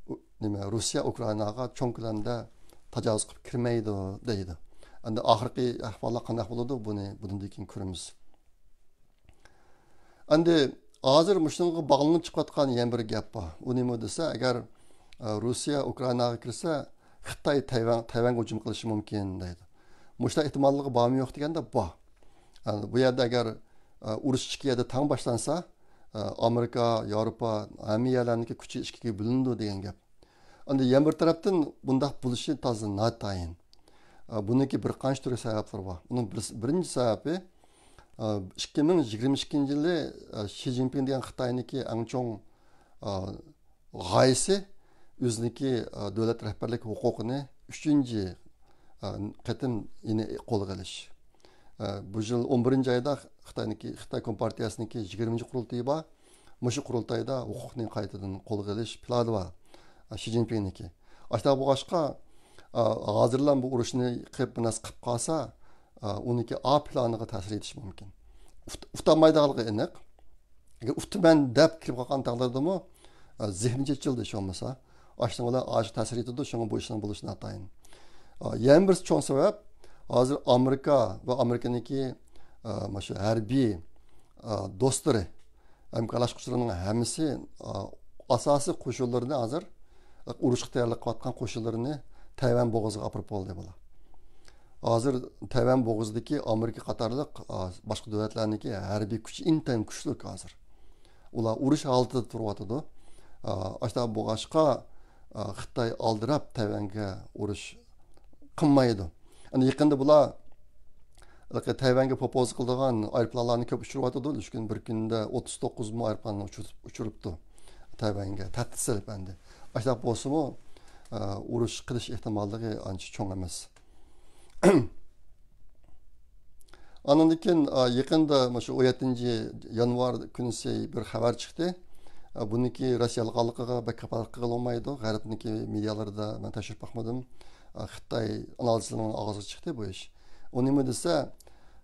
ئۇ، نېمە، رۇسىيە ئۇكرائىناغا چوڭ كۆلەمدە تاجاۋۇز قىلىپ كىرمەيدۇ دەيدۇ. ئەمدى ئاخىرقى ئەھۋاللار قانداق بولىدۇ، بۇنى بۇنىڭدىن كېيىن كۆرىمىز. ئەمدى ھازىر مۇشۇنىڭغا باغلىنىپ چىقىۋاتقان يەنە بىر گەپ بار. ئۇ نېمە دېسە، ئەگەر، ئە، رۇسىيە ئۇكرائىناغا كىرسە، خىتاي تەيۋەن، تەيۋەنگە ھۇجۇم قىلىشى مۇمكىن دەيدۇ. مۇشۇنداق ئېھتىماللىقى بارمۇ يوق دېگەندە بار. ئە، بۇ يەردە ئەگەر، ئە، ئۇرۇش ئىككى يەردە تەڭ باشلانسا، ئە، ئامېرىكا، ياۋروپا، ھەممە يەرلەرنىڭكى كۈچى ئىككىگە بۆلۈنىدۇ دېگەن گەپ. ئەمدى يەنە بىر تەرەپتىن بۇنداق بولۇشى تازا ناتايىن. ئە، بۇنىڭكى بىر قانچە تۈرلۈك سەۋەبلىرى بار. ئۇنىڭ بىرسى، بىرىنچى سەۋەبى، ئە، ئىككى مىڭ يىگىرمە ئىككىنچى يىلى، ئە، شى جىنپىڭ دېگەن خىتاينىڭكى ئەڭ چوڭ، ئە، غايىسى ئۆزىنىڭكى، ئە، دۆلەت رەھبەرلىك ھوقۇقىنى ئۈچىنچى، ئە، قېتىم يەنە قولغا ئېلىش. ئە، بۇ يىل ئون بىرىنچى ئايدا خىتاينىڭكى، خىتاي كومپارتىيەسىنىڭكى يىگىرمىنچى قۇرۇلتىيى بار. مۇشۇ قۇرۇلتايدا ھوقۇقنى قايتىدىن قولغا ئېلىش پىلانى بار، شى جىنپىڭنىڭكى. ئاشۇنداق بولغاچقا، ئا، ھازىرلا بۇ ئۇرۇشنى قىلىپ بىر نەرسە قىلىپ قالسا، ئا، ئۇنىڭكى ئا پىلانىغا تەسىر يېتىشى مۇمكىن. ئۇت-، ئۇتالمايدىغانلىقى ئېنىق. ئەگەر ئۇتىمەن دەپ كىرىپ قالغان تەقدىردىمۇ، ئا، زېھنى چېچىلدى ھېچ بولمىسا. ئاشۇنىڭ بىلەن ئاشۇ تەسىر يېتىدۇ، شۇڭا بۇ ئىشنىڭ بولۇشى ناتايىن. ئا، يەنە بىرسى چوڭ سەۋەب، ھازىر ئامېرىكا ۋە ئامېرىكىنىڭكى، ئا، مانا شۇ ھەربىي، ئا، دوستلىرى، ھەمكارلاشقۇچىلىرىنىڭ ھەممىسى، ئا، ئاساسىي قوشۇنلىرىنى ھازىر، ئۇرۇشقا تەييارلىق قىلىۋاتقان قوشۇنلىرىنى تەيۋەن بوغۇزىغا ئاپىرىپ بولدى بۇلار. ھازىر تەيۋەن بوغۇزىدىكى ئامېرىكا قاتارلىق، ئا، باشقا دۆلەتلەرنىڭكى ھەربىي كۈچى ئىنتايىن كۈچلۈك ھازىر. ئۇلار ئۇرۇش ھالىتىدە تۇرۇۋاتىدۇ. ئا، ئاشۇنداق بولغاچقا، ئا، خىتاي ئالدىراپ تەيۋەنگە ئۇرۇش قىلمايدۇ. ئەنە يېقىندا بۇلار ھېلىقى تەيۋەنگە پوپوزا قىلىدىغان ئايروپىلانلارنى كۆپ ئۇچۇرۇۋاتىدۇ. ئۈچ كۈن، بىر كۈندە ئوتتۇز توققۇز مو ئايروپىلاننى ئۇچۇرۇپ، ئۇچۇرۇپتۇ تەيۋەنگە. تەھدىت سېلىپ ئەمدى. ئاشۇنداق بولسىمۇ، ئا، ئۇرۇش قىلىش ئېھتىماللىقى ئانچە چوڭ ئەمەس. ئاندىن كېيىن، ئا، يېقىندا مۇشۇ ئون يەتتىنچى يانۋار كۈنىسى بىر خەۋەر چىقتى. ئا، بۇنىڭكى راست يالغانلىقىغا بەك كاپالەتلىك قىلغىلى بولمايدۇ. غەربنىڭكى مېدىيالىرىدا مەن تەكشۈرۈپ باقمىدىم. ئا، خىتاي ئانالىزچىلىرىنىڭ ئاغزىغا چىقتى بۇ ئىش. ئۇ نېمە دېسە،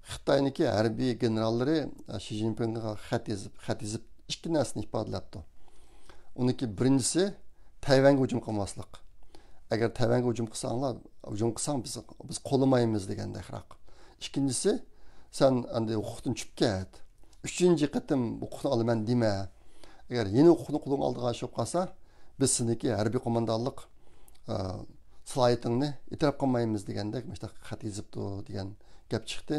خىتاينىڭكى ھەربىي گېنېراللىرى، ئا، شى جىنپىڭغا خەت يېزىپ، خەت يېزىپ ئىككى نەرسىنى ئىپادىلەپتۇ. ئۇنىڭكى بىرىنچىسى، تەيۋەنگە ھۇجۇم قىلماسلىق. ئەگەر تەيۋەنگە ھۇجۇم قىلساڭلار، ھۇجۇم قىلساڭ، بىز، بىز قوللىمايمىز دېگەندەكرەك. ئىككىنچىسى، سەن ئەمدى ھوقۇقتىن چۈشۈپ كەت. ئۈچىنچى قېتىم ھوقۇقنى ئالىمەن دېمە. ئەگەر يېنىك ھوقۇقنى قولۇڭ ئالدىغان ئىش بولۇپ قالسا، بىز سېنىڭكى ھەربىي قوماندانلىق، ئە، سالاھىيىتىڭنى ئېتىراپ قىلمايمىز دېگەندەك مۇشۇنداق خەت يېزىپتۇ دېگەن گەپ چىقتى.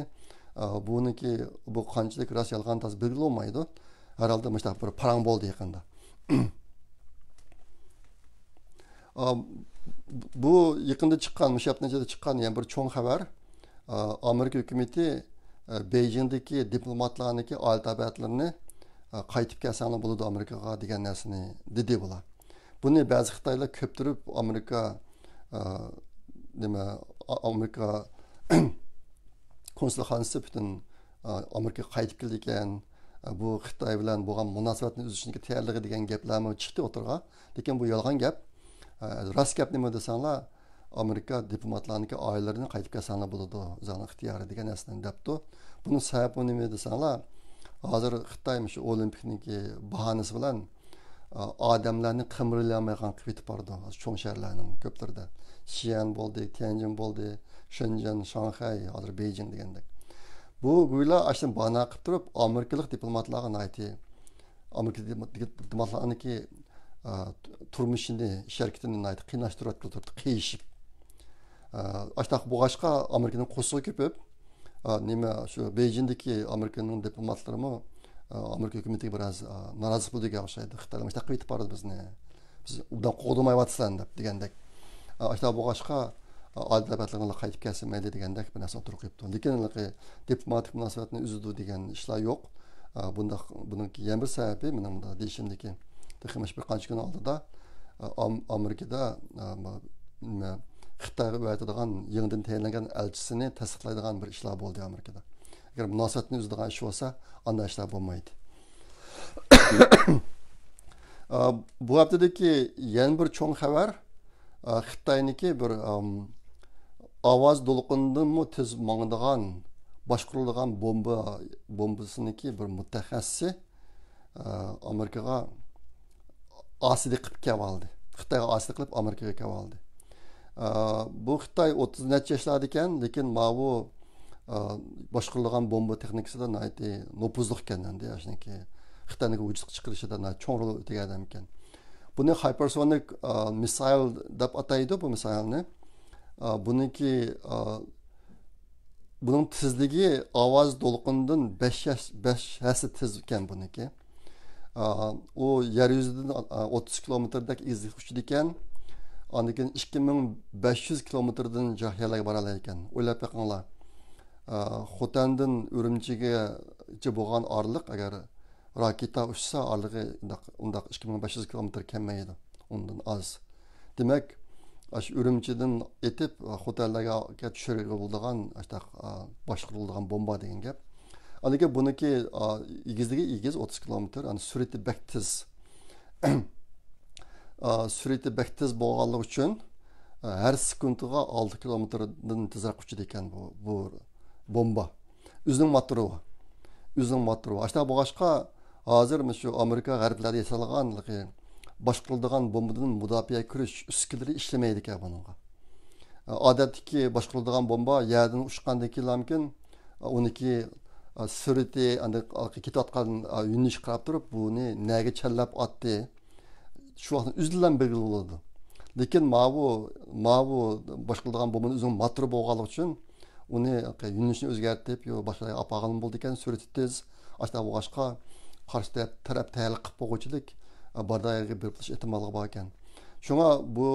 ئە، بۇنىڭكى، بۇ قانچىلىك راست يالغان تازا بىلگىلى بولمايدۇ. ھەر ھالدا مۇشۇنداق بىر پاراڭ بولدى يېقىندا. ئا، بۇ يېقىندا چىققان، مۇشۇ ھەپتىنىڭ ئىچىدە چىققان يەنە بىر چوڭ خەۋەر. ئا، ئامېرىكا ھۆكۈمىتى، ئا، بېيجىڭدىكى دىپلوماتلارنىڭكى ئائىلە تەبىئەتلىرىنى، ئا، قايتىپ كەلسەڭلار بولىدۇ ئامېرىكىغا دېگەن نەرسىنى دېدى بۇلار. بۇنى بەزى خىتايلار كۆپتۈرۈپ ئامېرىكا، ئا، نېمە، ئا-، ئامېرىكا كونسۇلخانىسى پۈتۈن، ئا، ئامېرىكىغا قايتىپ كېلىدىكەن، ئا، بۇ خىتاي بىلەن بولغان مۇناسىۋەتنى ئۈزۈشنىڭكى تەييارلىقى دېگەن گەپلەرمۇ چىقتى ئوتتۇرىغا. لېكىن بۇ يالغان گەپ. ئە، راست گەپ نېمە دېسەڭلار، ئامېرىكا دىپلوماتلارنىڭكى ئائىلىلىرىنى قايتىپ كەلسەڭلار بولىدۇ، ئۆزۈڭلارنىڭ ئىختىيارى دېگەن نەرسىنى دەپتۇ. بۇنىڭ سەۋەبى نېمە دېسەڭلار، ھازىر خىتاي مۇشۇ ئولىمپىكنىڭكى باھانىسى بىلەن، ئە، ئادەملەرنى قىمىرلىيالمايدىغان قىلىپ يېتىپ بارىدۇ. ھازىر چوڭ شەھەرلەرنىڭ كۆپلىرىدە. شىئەن بولدى، تيەنجىن بولدى، شېنجېن، شاڭخەي، ھازىر بېيجىڭ دېگەندەك. بۇ گويلا ئاشۇ بانا قىلىپ تۇرۇپ، ئامېرىكىلىق دىپلوماتلارغا ناھايىتى ئامېرىكا دىپلوماتلارنىڭكى، ئا، تۇرمۇشىنى، ئىش ھەرىكىتىنى ناھايىتى قىيىنلاشتۇرۇۋاتقىلى تۇرۇپتۇ، قىيىشىپ. ئا، ئاشۇنداق بولغاچقا، ئامېرىكىنىڭ قورسىقى كۆپۈپ، ئا، نېمە، شۇ بېيجىڭدىكى ئامېرىكىنىڭ دىپلوماتلىرىمۇ، ئا، ئامېرىكا ھۆكۈمىتىگە بىراز، ئا، نارازى بولىدىغان ئوخشايدۇ. خىتايلار مۇشۇنداق قىلىۋېتىپ بارىدۇ بىزنى. بىز ئۇنداق قوغدىمايۋاتىسىلەر دەپ دېگەندەك. ئاشۇنداق بولغاچقا، ئادەم ئەپەتلىرىڭلار قايتىپ كەلسە مەيلى دېگەندەك بىر نەرسە ئوتتۇرىغا قويۇپتۇ. لېكىن ھېلىقى دىپلوماتىك مۇناسىۋەتنى ئۈزىدۇ دېگەن ئىشلار يوق. بۇنداق، بۇنىڭكى يەنە بىر سەۋەبى مېنىڭ مۇنداق دېيىشىمدىكى، تېخى مۇشۇ بىر قانچە كۈن ئالدىدا، ئام-، ئامېرىكىدا، نېمە، خىتايغا ئەۋەتىدىغان يېڭىدىن تەيىنلەنگەن ئەلچىسىنى تەستىقلايدىغان بىر ئىشلار بولدى ئامېرىكىدا. ئەگەر مۇناسىۋەتنى ئۈزىدىغان ئىش بولسا، ئانداق ئىشلار بولمايدۇ. ئا، بۇ ھەپتىدىكى يەنە بىر چوڭ خەۋەر، ئا، خىتاينىڭكى بىر، ئام، ئاۋاز دولقۇنىدىنمۇ تېز ماڭىدىغان، باشقۇرۇلىدىغان بومبا، بومبىسىنىڭكى بىر مۇتەخەسسىسى، ئا، ئامېرىكىغا ئاسىيلىق قىلىپ كېلىۋالدى. خىتايغا ئاسىيلىق قىلىپ ئامېرىكىغا كېلىۋالدى. ئا، بۇ خىتاي ئوتتۇز نەچچە ياشلاردا ئىكەن، لېكىن ماۋۇ، ئا، باشقۇرۇلغان بومبا تېخنىكىسىدا ناھايىتى نوپۇزلۇق ئىكەن ئەمدى، شۇنىڭكى خىتاينىڭكى ۋۇجۇدقا چىقىرىشىدا ناھايىتى چوڭ رول ئۆتىگەن ئادەم ئىكەن. بۇنى hypersonic، ئا، missile دەپ ئاتايدۇ بۇ مىسايلنى. ئا، بۇنىڭكى، ئا، بۇنىڭ تېزلىكى ئاۋاز دولقۇنىدىن بەش ياش-، بەش ھەسسە تېز ئىكەن بۇنىڭكى. ئا، ئۇ يەر يۈزىدىن، ئا، ئوتتۇز كىلومېتىردەك ئېگىزلىككە ئۇچىدىكەن. ئاندىن كېيىن ئىككى مىڭ بەش يۈز كىلومېتىردىن جىق يەرلەرگە بارالايدىكەن. ئويلاپ بېقىڭلار. ئا، خوتەندىن ئۈرۈمچىگىچە بولغان ئارىلىق، ئەگەر راكېتا ئۇچسا، ئارىلىقى ئۇنداق، ئۇنداق ئىككى مىڭ بەش يۈز كىلومېتىر كەلمەيدۇ. ئۇندىن ئاز. دېمەك، ئاشۇ ئۈرۈمچىدىن ئېتىپ، خوتەنلەرگە چۈشۈرگىلى بولىدىغان، ئاشۇنداق، باشقۇرۇلىدىغان بومبا دېگەن گەپ. ئاندىن كېيىن بۇنىڭكى، ئېگىزلىكى ئېگىز، ئوتتۇز كىلومېتىر، ئەنە سۈرئىتى بەك تېز. سۈرئىتى بەك تېز بولغانلىقى ئۈچۈن، ھەر سېكۇنتىغا ئالتە كىلومېتىردىن تېزرەك ئۇچىدىكەن بۇ، بۇ بومبا. ئۆزىنىڭ موتورى بار. ئۆزىنىڭ موتورى بار. ئاشۇنداق بولغاچقا، ھازىر مۇشۇ ئامېرىكا غەربلەردە ياسالغان باشقۇرۇلىدىغان بومبىدىن مۇداپىئە كۆرۈش ئۈسكۈنىلىرى ئىشلىمەيدىكەن بۇنىڭغا. ئادەتتىكى باشقۇرۇلىدىغان بومبا يەردىن ئۇچقاندىن كېيىنلامكىن، ئۇنىڭكى سۈرئىتى، ئاندىن كېتىۋاتقان يۆنىلىشىگە قاراپ تۇرۇپ، بۇنى نەگە چەنلەپ ئاتتى، شۇ ۋاقىتتا ئۆزىدىنلا بىلگىلى بولىدۇ. لېكىن ماۋۇ، ماۋۇ باشقۇرۇلىدىغان بومبىنىڭ ئۆزىنىڭ موتورى بولغانلىقى ئۈچۈن، ئۇنى يۆنىلىشىنى ئۆزگەرتىپ، يو باشقا يەرگە ئاپارغىلىمۇ بولىدىكەن، سۈرئىتى تېز. ئاشۇنداق بولغاچقا، قارشى تەرەپ، تەرەپ تەييارلىق قىلىپ بولغۇچىلىك، بارىدىغان يەرگە بېرىپ قېلىش ئېھتىماللىقى بار ئىكەن. شۇڭا بۇ،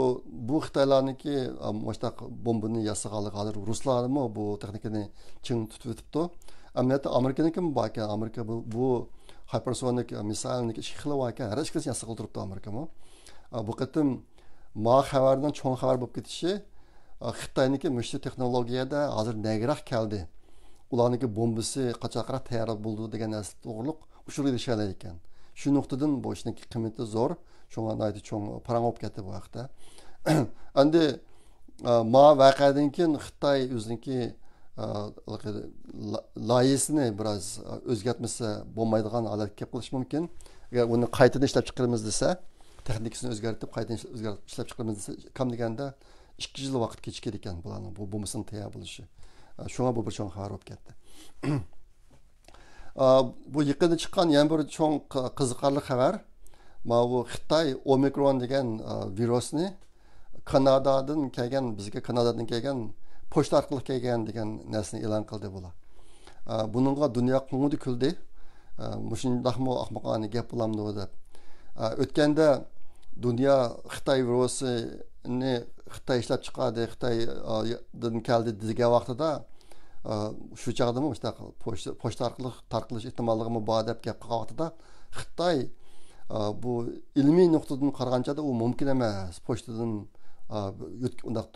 بۇ خىتايلارنىڭكى، مۇشۇنداق بومبىنى ياسىغانلىقى، ھازىر رۇسلارمۇ بۇ تېخنىكىنى چىڭ تۇتۇۋېتىپتۇ. ئەمەلىيەتتە ئامېرىكىنىڭكىمۇ بار ئىكەن، ئامېرىكا بۇ، بۇ hypersonic missile نىڭكى ئىككى خىلى بار ئىكەن، ھەر ئىككىلىسىنى ياسىغىلى تۇرۇپتۇ ئامېرىكىمۇ. بۇ قېتىم ما خەۋەرنىڭ چوڭ خەۋەر بولۇپ كېتىشى، خىتاينىڭكى مۇشۇ تېخنولوگىيەدە ھازىر نەگىراق كەلدى، ئۇلارنىڭكى بومبىسى قاچانراق تەييار بولىدۇ دېگەن نەرسە توغرۇلۇق ئۇچۇر ئېلىشالايدىكەن. شۇ نۇقتىدىن بۇ ئىشنىڭكى قىممىتى زور. شۇڭا ناھايىتى چوڭ پاراڭ بولۇپ كەتتى بۇ ھەقتە. ئەمدى، ئە، ما ۋەقەدىن كېيىن خىتاي ئۆزىنىڭكى، ئە، لا-، لايىھىسىنى بىراز، ئە، ئۆزگەرتمىسە بولمايدىغان ھالەتكە كېلىپ قېلىشى مۇمكىن. ئەگەر ئۇنى قايتىدىن ئىشلەپ چىقىرىمىز دېسە، تېخنىكىسىنى ئۆزگەرتىپ، قايتىدىن ئىشلەپ، ئىشلەپ چىقىرىمىز دېسە، كەم دېگەندە ئىككى يىل ۋاقىت كېچىكىدىكەن بۇلارنىڭ بۇ بومبىسىنىڭ تەييار بولۇشى. شۇڭا بۇ بىر چوڭ خەۋەر بولۇپ كەتتى. بۇ يېقىندا چىققان يەنە بىر چوڭ قى-، قىزىقارلىق ماۋۇ خىتاي ئومىكرون دېگەن، ئا، ۋىرۇسنى كانادادىن كەلگەن، بىزگە كانادادىن كەلگەن، پوچتا ئارقىلىق كەلگەن دېگەن نەرسىنى ئېلان قىلدى بۇلار. ئا، بۇنىڭغا دۇنيا قوڭغۇدى كۈلدى. ئا، مۇشۇنداقمۇ ئاخمىقانە گەپ بولامدۇ دەپ. ئا، ئۆتكەندە دۇنيا خىتاي ۋىرۇسىنى خىتاي ئىشلەپ چىقاردى، خىتايدىن كەلدى دېگەن ۋاقتىدا، ئا، شۇ چاغدىمۇ مۇشۇنداق پوچتا، پوچتا ئارقىلىق تارقىلىش ئېھتىماللىقىمۇ بار دەپ گەپ قىلغان ۋاقتىدا، خىتاي، ئا، بۇ ئىلمىي نۇقتىدىن قارىغانچە ئۇ مۇمكىن ئەمەس، پوچتىدىن، ئا، يۆتك-، ئۇنداق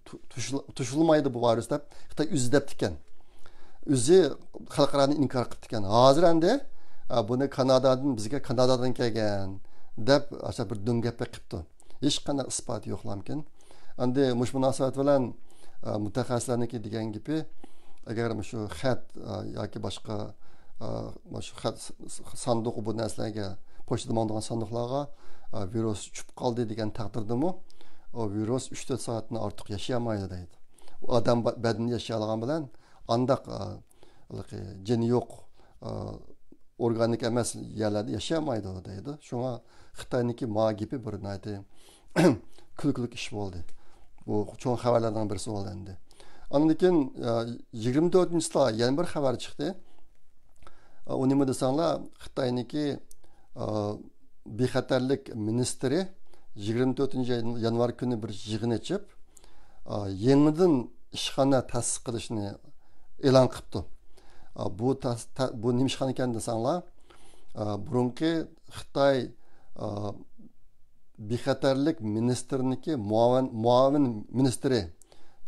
تۇ-، تۇشۇل-، تۇشۇلمايدۇ بۇ ۋىرۇس دەپ خىتاي ئۆزى دەپتىكەن. ئۆزى خەلقئارانى ئىنكار قىپتىكەن. ھازىر ئەمدى، ئا، بۇنى كانادادىن، بىزگە كانادادىن كەلگەن دەپ ئاشۇ بىر دۆڭگەپ بېقىپتۇ. ھېچقانداق ئىسپاتى يوقلامكىن. ئەمدى مۇشۇ مۇناسىۋەت بىلەن، ئا، مۇتەخەسسىسلەرنىڭكى دېگەن گېپى، ئەگەر مۇشۇ خەت، ئا، ياكى باشقا، ئا، مۇشۇ خەت س-، س-، ساندۇق بۇ نەرسىلەرگە، پوچتىدا ماڭىدىغان ساندۇقلارغا، ئا، ۋىرۇس چۈشۈپ قالدى دېگەن تەقدىردىمۇ، ئۇ ۋىرۇس ئۈچ تۆت سائەتتىن ئارتۇق ياشىيالمايدۇ دەيدۇ. ئۇ ئادەم با-، بەدىنىدە ياشىيالىغان بىلەن ئانداق، ئا، ھېلىقى جېنى يوق، ئا، ئورگانىك ئەمەس يەرلەردە ياشىيالمايدۇ دەيدۇ. شۇڭا خىتاينىڭكى ما گېپى بىر ناھايىتى كۈلكىلىك ئىش بولدى. بۇ چوڭ خەۋەرلەرنىڭ بىرسى بولدى ئەمدى. ئاندىن كېيىن، ئا، يىگىرمە تۆتىنچى چىسلا يەنە بىر خەۋەر چىقتى. ئا، ئۇ نېمە دېسەڭلار، خىتاينىڭكى، ئا، بىخەتەرلىك مىنىستىرى يىگىرمە تۆتىنچى يانۋار كۈنى بىر يىغىن ئېچىپ، ئا، يېڭىدىن ئىشخانا تەسىس قىلىشنى ئېلان قىپتۇ. ئا، بۇ تەس-، تە-، بۇ نېمە ئىشخانا ئىكەن دېسەڭلار، ئا، بۇرۇنقى خىتاي، ئا، بىخەتەرلىك مىنىستىرىنىڭكى مۇئاۋىن، مۇئاۋىن مىنىستىرى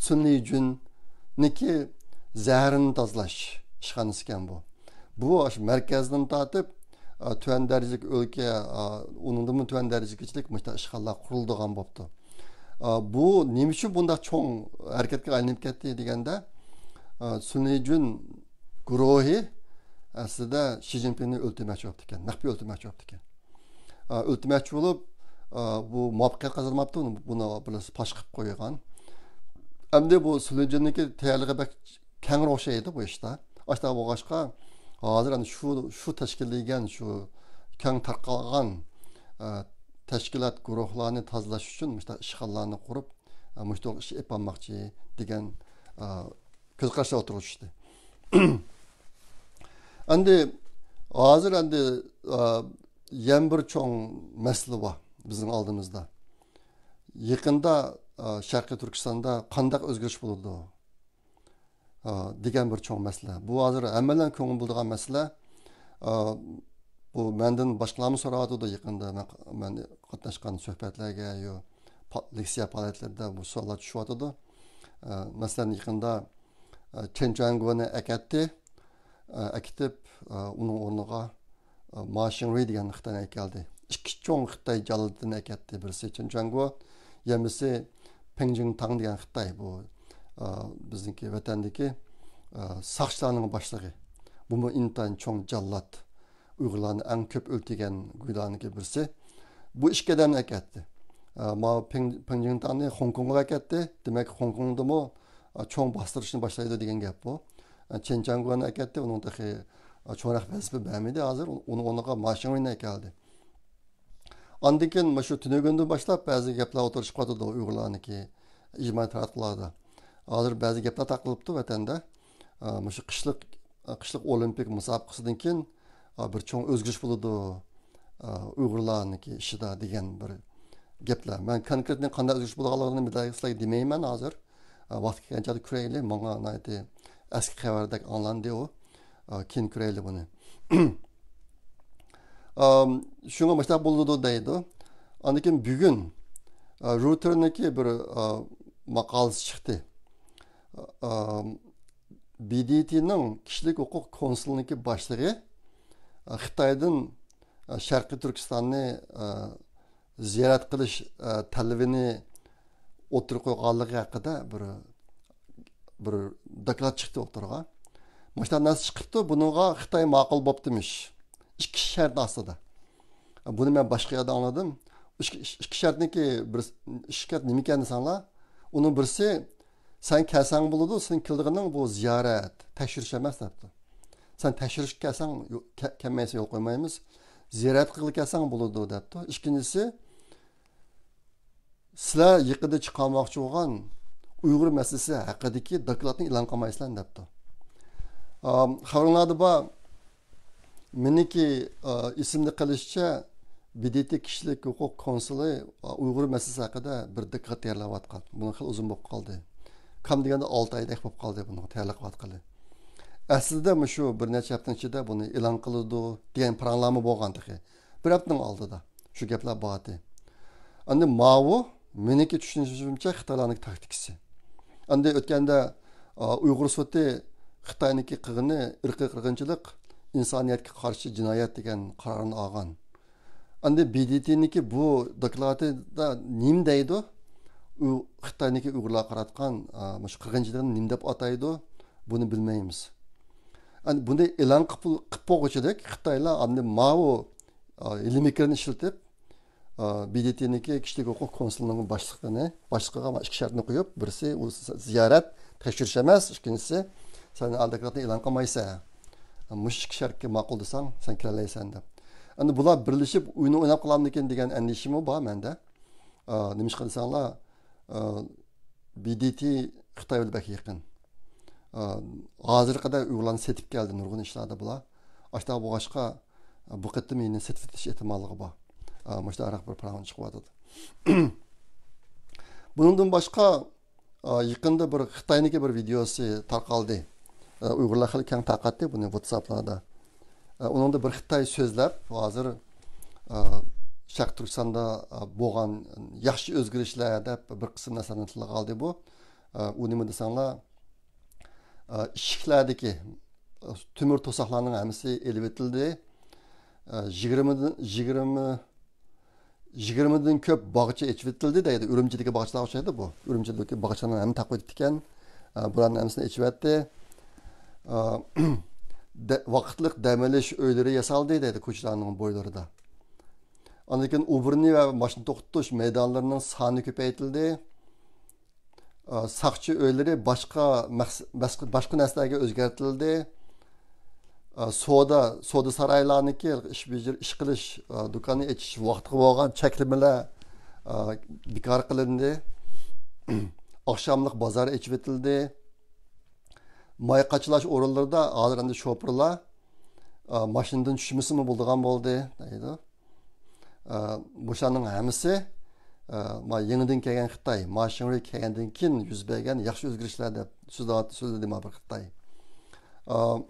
سۈن لىجۈننىڭكى زەھىرىنى تازىلاش ئىشخانىسى ئىكەن بۇ. بۇ ئاشۇ مەركەزدىن تارتىپ، ئا، تۆۋەن دەرىجىلىك ئۆلكە، ئا، ئۇنىڭدىنمۇ تۆۋەن دەرىجىگىچىلىك مۇشۇنداق ئىشخانىلار قۇرۇلىدىغان بوپتۇ. ئا، بۇ نېمە ئۈچۈن بۇنداق چوڭ ھەرىكەتكە ئايلىنىپ كەتتى دېگەندە، ئا، سۈن لىجۈن گۇرۇھى ئەسلىدە شى جىنپىڭنى ئۆلتۈرمەكچى بوپتىكەن، مەخپىي ئۆلتۈرمەكچى بوپتىكەن. ئا، ئۆلتۈرمەكچى بولۇپ، ئا، بۇ مۇۋەپپەقىيەت قازانماپتۇ، بۇنى بىرلەشتە پاش قىلىپ قويغان. ئەمدى بۇ سۈن لىجۈننىڭكى تەييارلىقى بەك كەڭرى ئوخشايدۇ بۇ ئىشتا. ئاشتا بولغاچقا، ھازىر ئەنە شۇ، شۇ تەشكىللىگەن، شۇ كەڭ تارقالغان، ئا، تەشكىلات گۇرۇھلارنى تازىلاش ئۈچۈن مۇشۇنداق ئىشخانىلارنى قۇرۇپ، ئا، مۇشۇنداق ئىش ئېلىپ بارماقچى دېگەن، ئا، كۆز قاراشلار ئوتتۇرىغا چۈشتى. ئەمدى ھازىر ئەمدى، ئا، يەنە بىر چوڭ مەسىلە بار بىزنىڭ ئالدىمىزدا. يېقىندا، ئا، شەرقىي تۈركىستاندا قانداق ئۆزگىرىش بولىدۇ، ئا، دېگەن بىر چوڭ مەسىلە. بۇ ھازىر ھەممەيلەن كۆڭۈل بۆلىدىغان مەسىلە. ئا، بۇ مەندىن باشقىلارمۇ سوراۋاتىدۇ يېقىندا مەن، مەن قاتناشقان سۆھبەتلەرگە، يو، پا-، لېكسىيە پائالىيەتلىرىدە بۇ سوئاللار چۈشۈۋاتىدۇ. ئا، مەسىلەن، يېقىندا، ئا، چېن چۈەنگونى ئەكەتتى. ئا، ئەكېتىپ، ئا، ئۇنىڭ ئورنىغا، ئا، ما شىڭرۇي دېگەن خىتاينى ئەكەلدى. ئىككى چوڭ خىتاي جاللىتىنى ئەكەتتى. بىرسى چېن چۈەنگو، يەنە بىرسى پېڭ جىڭتاڭ دېگەن خىتاي. بۇ، ئا، بىزنىڭكى ۋەتەندىكى، ئا، ساقچىلارنىڭ باشلىقى. بۇمۇ ئىنتايىن چوڭ جاللات. ئۇيغۇرلارنى ئەڭ كۆپ ئۆلتۈرگەن گۇيلارنىڭكى بىرسى. بۇ ئىككى ئادەمنى ئەكەتتى. ئا، ما پېڭ، پېڭ جىڭتاڭنى خوڭكوڭغا ئەكەتتى. دېمەك، خوڭكوڭدىمۇ، ئا، چوڭ باستۇرۇشنى باشلايدۇ دېگەن گەپ بۇ. ئا، چېن چۈەنگونى ئەكەتتى، ئۇنىڭ تېخى، ئا، چوڭراق ۋەزىپە بەرمىدى ھازىر. ئۇنىڭ ئورنىغا ما شىڭرۇينى ئەكەلدى. ئاندىن كېيىن مۇشۇ تۈنۈگۈندىن باشلاپ بەزى گەپلەر ئوتتۇرىغا چىقىۋاتىدۇ ئۇيغۇرلارنىڭكى ئىجتىمائىي تاراتقۇلاردا. ھازىر بەزى گەپلەر تارقىلىپتۇ ۋەتەندە. ئا، مۇشۇ قىشلىق، قىشلىق ئولىمپىك مۇسابىقىسىدىن كېيىن، ئا، بىر چوڭ ئۆزگىرىش بولىدۇ، ئا، ئۇيغۇرلارنىڭكى ئىشىدا دېگەن بىر گەپلەر. مەن كونكرېتنى قانداق ئۆزگىرىش بولىدىغانلىقىنى بىر سىلەرگە دېمەيمەن ھازىر. ئا، ۋاقتى كەلگەن چاغدا كۆرەيلى. ماڭا ناھايىتى ئەسكى خەۋەردەك ئاڭلاندى ئۇ. ئا، كېيىن كۆرەيلى بۇنى. ئام، شۇڭا مۇشۇنداق بولىدۇ دەيدۇ. ئاندىن كېيىن بۈگۈن، ئا، رويتېرنىڭكى بىر، ئا، ماقالىسى چىقتى. ئام، بى دى تىنىڭ كىشىلىك ھوقۇق كونسۇلىنىڭكى باشلىقى، ئا، خىتايدىن، ئا، شەرقىي تۈركىستاننى، ئا، زىيارەت قىلىش، ئە، تەلىپىنى ئوتتۇرىغا قويغانلىقى ھەققىدە بىر، بىر دوكلات چىقتى ئوتتۇرىغا. مۇشۇنداق نەرسە چىقىپتۇ، بۇنىڭغا خىتاي ماقۇل بوپتىمىش. ئىككى شەرت ئاستىدا. بۇنى مەن باشقا يەردە ئاڭلىدىم. ئىككى، ئىككى شەرتنىڭكى بىر، ئىككى شەرت نېمىكەن دېسەڭلار، ئۇنىڭ بىرسى، سەن كەلسەڭ بولىدۇ، سېنىڭ كېلىدىغىنىڭ بۇ زىيارەت، تەكشۈرۈش ئەمەس دەپتۇ. سەن تەكشۈرۈشكە كەلسەڭ، يو-، كە-، كەلمەيسەن يول قويمايمىز. زىيارەت قىلغىلى كەلسەڭ بولىدۇ، دەپتۇ. ئىككىنچىسى، سىلەر يېقىندا چىقارماقچى بولغان ئۇيغۇر مەسىلىسى ھەققىدىكى دوكلاتنى ئېلان قىلمايسىلەر، دەپتۇ. ئام، خەۋىرىڭلاردا بار، مېنىڭكى، ئا، ئېسىمدە قېلىشىچە، ب د ت كىشىلىك ھوقۇق كونسۇلى، ئا، ئۇيغۇر مەسىلىسى ھەققىدە بىر دوكلات تەييارلاۋاتقان. بۇنىڭ خېلى ئۇزۇن بولۇپ قالدى. كام دېگەندە ئالتە ئايدەك بولۇپ قالدى بۇنىڭغا تەييارلىق قىلىۋاتقىلى. ئەسلىدە مۇشۇ بىر نەچچە ھەپتىنىڭ ئىچىدە بۇنى ئېلان قىلىدۇ دېگەن پاراڭلارمۇ بولغان تېخى. بىر ھەپتىنىڭ ئالدىدا شۇ گەپلەر بارتى. ئەندى ماۋۇ مېنىڭكى چۈشىنىشىمچە خىتايلارنىڭ تاكتىكىسى. ئەندى ئۆتكەندە، ئا، ئۇيغۇر سوتى خىتاينىڭكى قىلغىنى ئىرقىي قىرغىنچىلىق، ئىنسانىيەتكە قارشى جىنايەت دېگەن قارارنى ئالغان. ئەندى ب د ت نىڭكى بۇ دوكلاتىدا نېمە دەيدۇ؟ ئۇ خىتاينىڭكى ئۇيغۇرلارغا قاراتقان، ئا، مۇشۇ قىرغىنچىلىقنى نېمە دەپ ئاتايدۇ؟ بۇنى بىلمەيمىز. ئەندى بۇنى ئېلان قىپ-، قىپ بولغۇچىدەك خىتايلار ئەمدى ماۋۇ، ئا، ھىيلە-مىكىرنى ئىشلىتىپ، ئا، ب د ت نىڭكى كىشىلىك ھوقۇق كونسۇلىنىڭ باشلىقىنى، باشلىقىغا مانا ئىككى شەرتنى قويۇپ، بىرسى ئۇ ز-، زىيارەت، تەكشۈرۈش ئەمەس، ئىككىنچىسى سەن ئا دوكلاتنى ئېلان قىلمايسەن. مۇشۇ ئىككى شەرتكە ماقۇل دېسەڭ، سەن كىرەلەيسەن دەپ. ئەندى بۇلار بىرلىشىپ ئويۇن ئويناپ قالامدىكىن دېگەن ئەندىشىمۇ بار مەندە. ئا، نېمىشقا دېسەڭلار، ئا، ب د ت خىتاي بىلەن بەك يېقىن. ئا، ھازىرغا قەدەر ئۇيغۇرلارنى سېتىپ كەلدى نۇرغۇن ئىشلاردا بۇلار. ئاشۇنداق بولغاچقا، بۇ قېتىم يەنە سېتىۋېتىش ئېھتىماللىقى بار. ئا، مۇشۇنداقراق بىر پاراڭ چىقىۋاتىدۇ. بۇنىڭدىن باشقا، ئا، يېقىندا بىر خىتاينىڭكى بىر ۋىدېئوسى تارقالدى. ئا، ئۇيغۇرلار خېلى كەڭ تارقاتتى بۇنى ۋاتساپلاردا. ئا، ئۇنىڭدا بىر خىتاي سۆزلەپ، ھازىر، ئا، شەرقىي تۈركىستاندا، ئا، بولغان ياخشى ئۆزگىرىشلەر دەپ بىر قىسىم نەرسىلەرنى تىلغا ئالدى بۇ. ئا، ئۇ نېمە دېسەڭلار، ئا، ئىشىكلەردىكى، ئا، تۆمۈر توساقلارنىڭ ھەممىسى ئېلىۋېتىلدى. ئا، يىگىرمىدىن، يىگىرمە، يىگىرمىدىن كۆپ باغچە ئېچىۋېتىلدى دەيدۇ. ئۈرۈمچىدىكى باغچىلارغا ئوخشايدۇ بۇ. ئۈرۈمچىدىكى باغچىلارنىڭ ھەممە تاقىۋېتىپتىكەن. ئا، بۇلارنىڭ ھەممىسىنى ئېچىۋەتتى. ئا، دە-، ۋاقىتلىق دەم ئېلىش ئۆيلىرى ياسالدى دەيدۇ كوچىلارنىڭ بويلىرىدا. ئاندىن كېيىن ئوبورنىي ۋە ماشىنا توختىتىش مەيدانلىرىنىڭ سانى كۆپەيتىلدى. ئا، ساقچى ئۆيلىرى باشقا مەقس-، باشقا، باشقا نەرسىلەرگە ئۆزگەرتىلدى. ئا، سودا، سودا سارايلارنىڭكى ئىش بېجىر-، ئىش قىلىش، ئا، دۇكان ئېچىش ۋاقتىغا بولغان چەكلىمىلەر، ئا، بىكار قىلىندى. ئاخشاملىق بازار ئېچىۋېتىلدى. ماي قاچىلاش ئورۇنلىرىدا ھازىر ئەمدى شوپۇرلار، ئا، ماشىنىدىن چۈشمىسىمۇ بولىدىغان بولدى، دەيدۇ. ئا، بۇشلارنىڭ ھەممىسى، ئا، ما يېڭىدىن كەلگەن خىتاي، ما شىڭرۇي كەلگەندىن كېيىن يۈز بەرگەن ياخشى ئۆزگىرىشلەر دەپ سۆزلەۋات-، سۆزلىدى ما بىر خىتاي. ئا،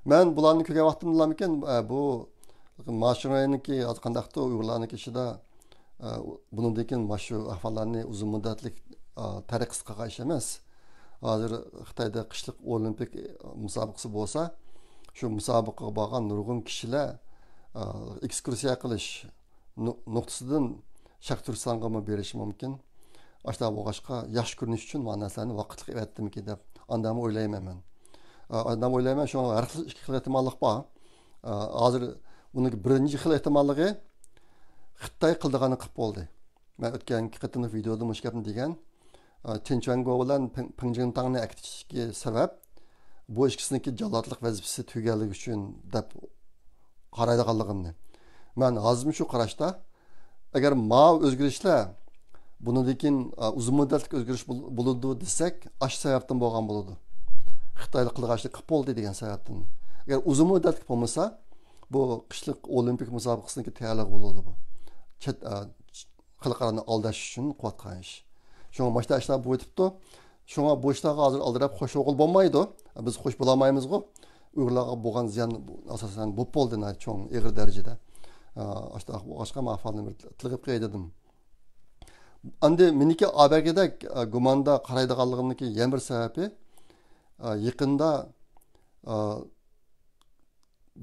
مەن بۇلارنى كۆرگەن ۋاقتىمدىلامىكىن، ئا، بۇ ما شىڭرۇينىڭكى ھازىر قانداقتۇ ئۇيغۇرلارنىڭكى ئىچىدە، ئا، بۇنىڭدىن كېيىن مانا شۇ ئەھۋاللارنى ئۇزۇن مۇددەتلىك، ئا، تەرەققىي قىلىدىغان ئىش ئەمەس. ھازىر خىتايدا قىشلىق ئولىمپىك مۇسابىقىسى بولسا، شۇ مۇسابىقىگە بارغان نۇرغۇن كىشىلەر، ئا، ئېكسكۇرسىيە قىلىش نۇ-، نۇقتىسىدىن شەرقىي تۈركىستانغىمۇ بېرىشى مۇمكىن. ئاشۇنداق بولغاچقا، ياخشى كۆرۈنۈش ئۈچۈن مانا نەرسىلەرنى ۋاقىتلىق ئەۋەتتىمىكىن دەپ ئانداقمۇ ئويلايمەن مەن. ئا، ئانداقمۇ ئويلايمەن، شۇڭا ھەر خىل ئىككى خىل ئېھتىماللىق بار. ئا، ھازىر ئۇنىڭ بىرىنچى خىل ئېھتىماللىقى خىتاي قىلىدىغاننى قىلىپ بولدى. مەن ئۆتكەنكى قېتىملىق ۋىدېيودا مۇشۇ گەپنى دېگەن. ئا، تىنچۈەنگو بىلەن پىڭ-، پىڭجىنتاڭنى ئەكېتىشتىكى سەۋەب بۇ ئىككىسىنىڭكى جاللاتلىق ۋەزىپىسى تۈگىگەنلىكى ئۈچۈن دەپ قارايدىغانلىقىمنى. مەن ھازىرمۇ شۇ قاراشتا، ئەگەر ماۋۇ ئۆزگىرىشلەر بۇنىڭدىن كېيىن، ئا، ئۇزۇن مۇددەتلىك ئۆزگىرىش بول-، بولىدۇ دېسەك، ئاشۇ سەۋەبتىن بولغان بولىدۇ. خىتايلار قىلغان ئىشنى قىلىپ بولدى دېگەن سەۋەبتىن. ئەگەر ئۇزۇن مۇددەتلىك بولمىسا، بۇ قىشلىق ئولىمپىك مۇسابىقىسىنىڭكى تەييارلىقى بولىدۇ بۇ. چەت، ئا، خەلقئارانى ئالداش ئۈچۈن قىلىۋاتقان ئىش. شۇڭا ماشۇنداق ئىشلار بولۇۋېتىپتۇ. شۇڭا بۇ ئىشلارغا ھازىر ئالدىراپ خوش بولغىلى بولمايدۇ. بىز خوش بولالمايمىزغۇ. ئۇيغۇرلارغا بولغان زىيان ئاساسەن بولۇپ بولدى، ناھايىتى چوڭ، ئېغىر دەرىجىدە. ئا، ئاشۇنداق بولغاچقا، مەن ئەھۋالنى بىر تىلغا ئېلىپ قوياي دېدىم. ئەندى مېنىڭكى ئابەرگىدەك، ئا، گۇماندا قارايدىغانلىقىمنىڭكى يەنە بىر سەۋەبى، ئا، يېقىندا، ئا،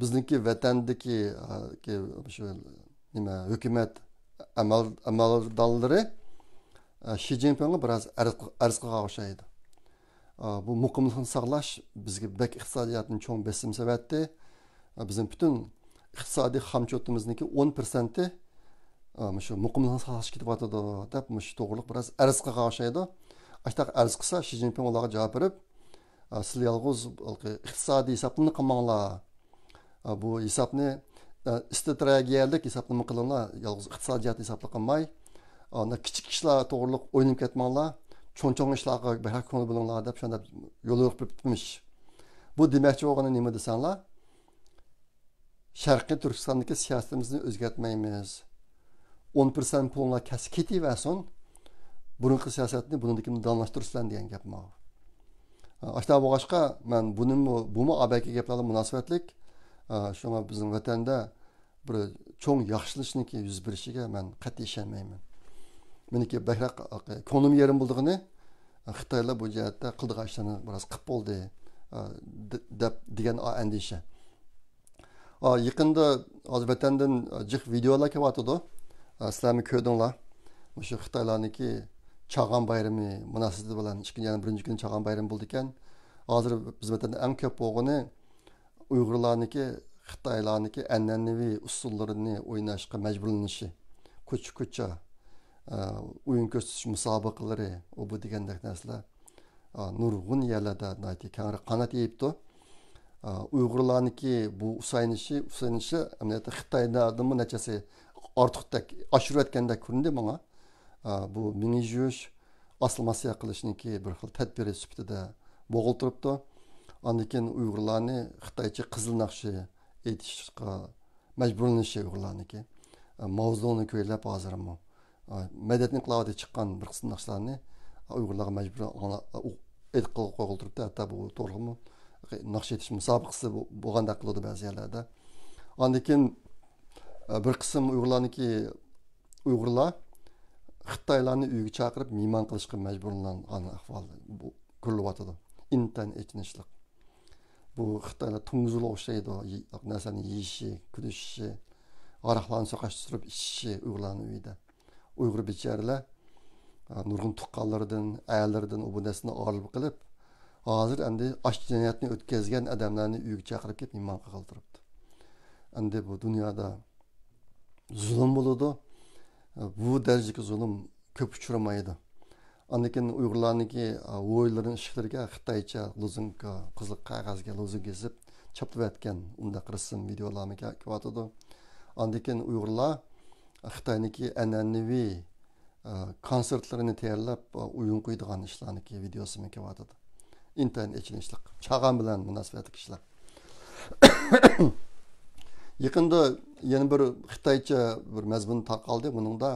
بىزنىڭكى ۋەتەندىكى، ئا، كى-، شۇ نېمە، ھۆكۈمەت ئەمەل-، ئەمەلدارلىرى، ئا، شى جىنپىڭغا بىراز ئەرز، ئەرز قىلغان ئوخشايدۇ. ئا، بۇ مۇقىملىقنى ساقلاش بىزگە بەك ئىقتىسادىياتتىن چوڭ بېسىم سېلىۋەتتى. ئا، بىزنىڭ پۈتۈن ئىقتىسادىي خامچوتىمىزنىڭكى ئون پىرسەنتى، ئا، مۇشۇ مۇقىملىقنى ساقلاش كېتىۋاتىدۇ دەپ، مۇشۇ توغرىلىق بىراز ئەرز قىلغان ئوخشايدۇ. ئاشۇنداق ئەرز قىلسا، شى جىنپىڭ ئۇلارغا جاۋاب بېرىپ، ئا، سىلەر يالغۇز ئىقتىسادىي ھېسابنى قىلماڭلار. ئا، بۇ ھېسابنى ئىستراتېگىيەلىك ھېسابلىما قىلىڭلار، يالغۇز ئىقتىسادىي جەھەتتىن ھېسابلا قىلماي، ئانا كىچىك ئىشلار توغرىلىق ئويلىنىپ كەتمەڭلار، چوڭ چوڭ ئىشلارغا بەكرەك كۆڭۈل بۆلۈڭلار دەپ شۇنداق يول يورۇق بېرىپتىمىش. بۇ دېمەكچى بولغىنى نېمە دېسەڭلار، شەرقىي تۈركىستاندىكى سىياسىتىمىزنى ئۆزگەرتمەيمىز. ئون پىرسەنت پۇلۇڭلار كەتسە كېتىۋەرسۇن، بۇرۇنقى سىياسەتنى بۇنىڭدىن كېيىن داۋاملاشتۇرىسىلەر دېگەن گەپ ماۋۇ. ئاشۇنداق بولغاچقا، مەن بۇنىمۇ، بۇمۇ ئابەكى گەپلەرگە مۇناسىۋەتلىك. شۇڭا بىزنىڭ ۋەتەندە بىر چوڭ ياخشىلىنىشنىڭكى يۈز بېرىشىگە مەن قەتئىي ئىشەنمەيمەن. مېنىڭكى بەكرەك كۆڭلۈم يېرىم بولىدىغىنى، خىتايلار بۇ جەھەتتە قىلىدىغان ئىشلارنى بىراز قىپ بولدى، دە-، دەپ دېگەن ئەندىشە. ئا، يېقىندا ھازىر ۋەتەندىن جىق ۋىدېئولار كېلىۋاتىدۇ. ئا، سىلەرمۇ كۆردۈڭلار. مۇشۇ خىتايلارنىڭكى چاغان بايرىمى مۇناسىۋىتى بىلەن ئىككىنچى، يەنە بىرىنچى كۈنى چاغان بايرىمى بولىدىكەن. ھازىر بىز ۋەتەندە ئەڭ كۆپ بولغىنى ئۇيغۇرلارنىڭكى، خىتايلارنىڭكى ئەنئەنىۋى ئۇسسۇللىرىنى ئويناشقا مەجبۇرلىنىشى. كوچا-كوچا، ئا، ئويۇن كۆرسىتىش مۇسابىقىلىرى، ئۇ بۇ دېگەندەك نەرسىلەر. ئا، نۇرغۇن يەرلەردە ناھايىتى كەڭرى قانات يېيىپتۇ. ئا، ئۇيغۇرلارنىڭكى بۇ ئۇساينىشى، ئۇساينىشى ئەمەلىيەتتە خىتايلاردىنمۇ نەچچىسى ئارتۇقتەك، ئاشۇرۇۋەتكەندەك كۆرۈندى ماڭا. ئا، بۇ مېڭە يۇيۇش، ئاسلىماسىيا قىلىشنىڭكى بىر خىل تەدبىرى سۈپىتىدە بولغىلى تۇرۇپتۇ. ئاندىن كېيىن ئۇيغۇرلارنى خىتايچە قىزىل ناخشا ئېيتىشقا مەجبۇرلىنىشى ئۇيغۇرلارنىڭكى. ئا، ماۋزېدۇڭنى كۈيلەپ ھازىرمۇ، ئا، مەدەنىيەت ئىنقىلابىدا چىققان بىر قىسىم ناخشىلارنى، ئا، ئۇيغۇرلارغا مەجبۇر ئاڭلا-، ئا، ئۇ-، ئېيتقىلى قويغىلى تۇرۇپتۇ. ھەتتا بۇ توغرىلىقمۇ ناخشا ئېيتىش مۇسابىقىسى بو-، بولغاندەك قىلىدۇ بەزى يەرلەردە. ئاندىن كېيىن، ئا، بىر قىسىم ئۇيغۇرلارنىڭكى، ئۇيغۇرلار خىتايلارنى ئۆيگە چاقىرىپ مېھمان قىلىشقا مەجبۇرلانغان ئەھۋال بۇ كۆرۈلۈۋاتىدۇ. ئىنتايىن ئېچىنىشلىق. بۇ خىتايلار توڭگۇزغا ئوخشايدۇ. يې-، نەرسىنى يېيىشى، كۈلۈشۈشى، ھاراقلارنى سوقاشتۇرۇپ ئىچىشى ئۇيغۇرلارنىڭ ئۆيىدە. ئۇيغۇر بىچارىلەر، ئا، نۇرغۇن تۇغقانلىرىدىن، ئەلىرىدىن ئۇ بۇ نەرسىنى ئايرىلىپ قېلىپ، ھازىر ئەمدى ئاشۇ جىنايەتنى ئۆتكۈزگەن ئادەملەرنى ئۆيىگە چاقىرىپ كېلىپ مېھمان قىلغىلى تۇرۇپتۇ. ئەمدى بۇ دۇنيادا زۇلۇم بولىدۇ. بۇ دەرىجىدىكى زۇلۇم كۆپ ئۇچرىمايدۇ. ئاندىن كېيىن ئۇيغۇرلارنىڭكى، ئا، ھويلىرىنىڭ ئىشىكلىرىگە خىتايچە لوزۇنكا، قىزىل قەغەزگە لوزۇنكا يېزىپ چاپلىۋەتكەن ئۇنداق رەسىم، ۋىدېئولارمۇ كە-، كېلىۋاتىدۇ. ئاندىن كېيىن ئۇيغۇرلار خىتاينىڭكى ئەنئەنىۋى، ئا، كونسېرتلىرىنى تەييارلاپ، ئا، ئويۇن قويىدىغان ئىشلارنىڭكى ۋىدېئوسىمۇ كېلىۋاتىدۇ. ئىنتايىن ئېچىنىشلىق. چاغان بىلەن مۇناسىۋەتلىك ئىشلار. يېقىندا يەنە بىر خىتايچە بىر مەزمۇن تارقالدى. بۇنىڭدا،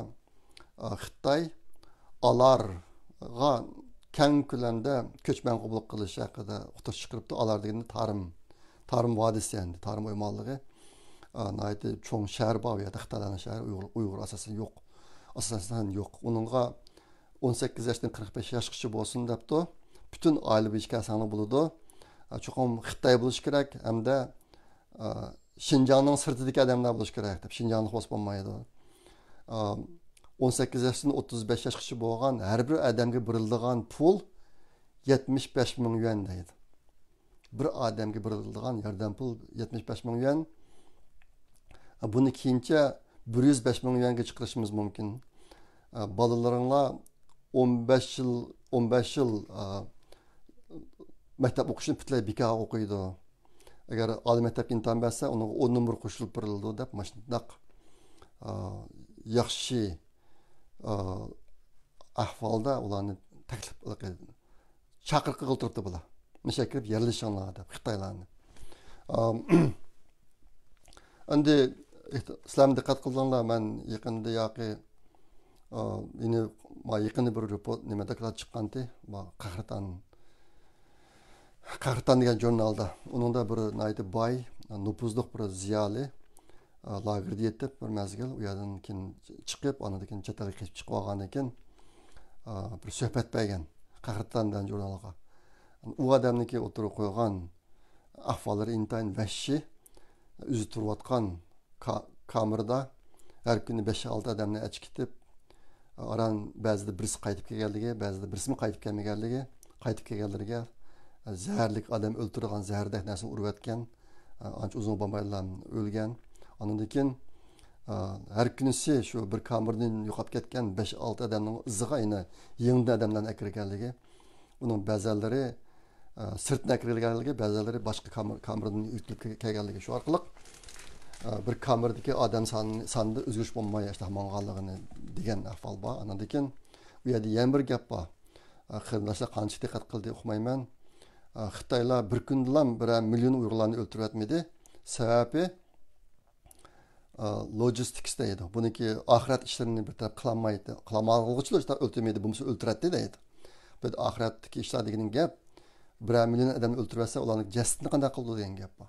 ئا، خىتاي ئالارغا كەڭ كۆلەمدە كۆچمەن قوبۇل قىلىش ھەققىدە ئوتتۇرىغا چىقىرىپتۇ. ئالار دېگەندە تارىم، تارىم ۋادىسى، يەنى تارىم ئويمانلىقى. ئا، ناھايىتى چوڭ شەھەر بار ئۇ يەردە، خىتايلارنىڭ شەھىرى، ئۇيغۇر، ئۇيغۇر ئاساسەن يوق. ئاساسەن يوق. ئۇنىڭغا ئون سەككىز ياشتىن قىرىق بەش ياشقىچە بولسۇن دەپتۇ. پۈتۈن ئائىلە بويىچە كەلسەڭلار بولىدۇ. ئا، چوقۇم خىتاي بولۇشى كېرەك ھەمدە، ئا، شىنجاڭنىڭ سىرتىدىكى ئادەملەر بولۇشى كېرەك دەپ، شىنجاڭلىق بولسا بولمايدۇ. ئا، ئون سەككىز ياشتىن ئوتتۇز بەش ياشقىچە بولغان ھەر بىر ئادەمگە بېرىلىدىغان پۇل يەتمىش بەش مىڭ يۈەن دەيدۇ. بىر ئادەمگە بېرىلىدىغان ياردەم پۇل يەتمىش بەش مىڭ يۈەن. بۇنى كېيىنچە بىر يۈز بەش مىڭ يۈەنگە چىقىرىشىمىز مۇمكىن. بالىلىرىڭلار ئون بەش يىل، ئون بەش يىل مەكتەپ ئوقۇشىنى پۈتۈنلەي بىكارغا ئوقۇيدۇ. ئەگەر ئالىي مەكتەپكە ئىمتىھان بەرسە، ئۇنىڭغا ئون نومۇر قوشۇلۇپ بېرىلىدۇ دەپ، مۇشۇنداق ياخشى ئەھۋالدا ئۇلارنى تەكلىپ، چاقىرىق قىلغىلى تۇرۇپتۇ بۇلار. مۇشۇ يەرگە كېلىپ يەرلىشىڭلار دەپ خىتايلارنى. ئام، ئەمدى ئېھت-، سىلەرمۇ دىققەت قىلدىڭلار، مەن يېقىندا ياقى، ئا، يەنە ما يېقىندا بىر رېپورت، نېمە، دوكلات چىققانتى، ما قەھرىتان، قەھرىتان دېگەن ژۇرنالدا. ئۇنىڭدا بىر ناھايىتى باي، نوپۇزلۇق بىر زىيالىي، ئا، لاگېردا يېتىپ، بىر مەزگىل، ئۇ يەردىن كېيىن چىقىپ، ئاندىن كېيىن چەت ئەلگە قېچىپ چىقىپ بولغاندىن كېيىن، ئا، بىر سۆھبەت بەرگەن قەھرىتان دېگەن ژۇرنالغا. ئۇ ئادەمنىڭكى ئوتتۇرىغا قويغان ئەھۋاللىرى ئىنتايىن ۋەھشىي. ئۆزى تۇرۇۋاتقان کا-، كامېردا ھەر كۈنى بەش-ئالتە ئادەمنى ئەچىكىتىپ، ئاران بەزىدە بىرسى قايتىپ كەلگەنلىكى، بەزىدە بىرسىمۇ قايتىپ كەلمىگەنلىكى، قايتىپ كەلگەنلىرىگە زەھەرلىك، ئادەم ئۆلتۈرىدىغان زەھەردەك نەرسىنى ئۇرۇۋەتكەن. ئانچە ئۇزۇنغا بولمايلا ئۆلگەن. ئاندىن كېيىن، ھەر كۈنىسى شۇ بىر كامېردىن يوقاپ كەتكەن بەش-ئالتە ئادەمنىڭ ئىزىغا يەنە يېڭىدىن ئادەملەرنى ئەكىرگەنلىكى، ئۇنىڭ بەزەنلىرى، ئە، سىرتتىن ئەكىرىلگەنلىكى، بەزەنلىرى باشقا كامېر-، كامېردىن يۆتكىلىپ كەلگەنلىكى. شۇ ئارقىلىق، بىر كامېردىكى ئادەم سانى، سانىدا ئۆزگىرىش بولماي ئاشۇنداق ماڭغانلىقىنى دېگەن ئەھۋال بار. ئاندىن كېيىن ئۇ يەردە يەنە بىر گەپ بار. قېرىنداشلار قانچە دىققەت قىلدى ئۇقمايمەن. خىتايلار بىر كۈندىلا بىرەر مىليون ئۇيغۇرلارنى ئۆلتۈرۈۋەتمىدى. سەۋەبى، لوجىستىكس دەيدۇ. بۇنىڭكى ئاخىرەت ئىشلىرىنى بىر تەرەپ قىلالمايتتى. قىلالمىغۇچىلا ئۆلتۈرمىدى، بولمىسا ئۆلتۈرەتتى دەيدۇ. بۇ يەردە ئاخىرەتتىكى ئىشلار دېگىنىڭ گەپ، بىرەر مىليون ئادەمنى ئۆلتۈرۈۋەتسە، ئۇلارنىڭ جەسىتىنى قانداق قىلىدۇ دېگەن گەپ بار.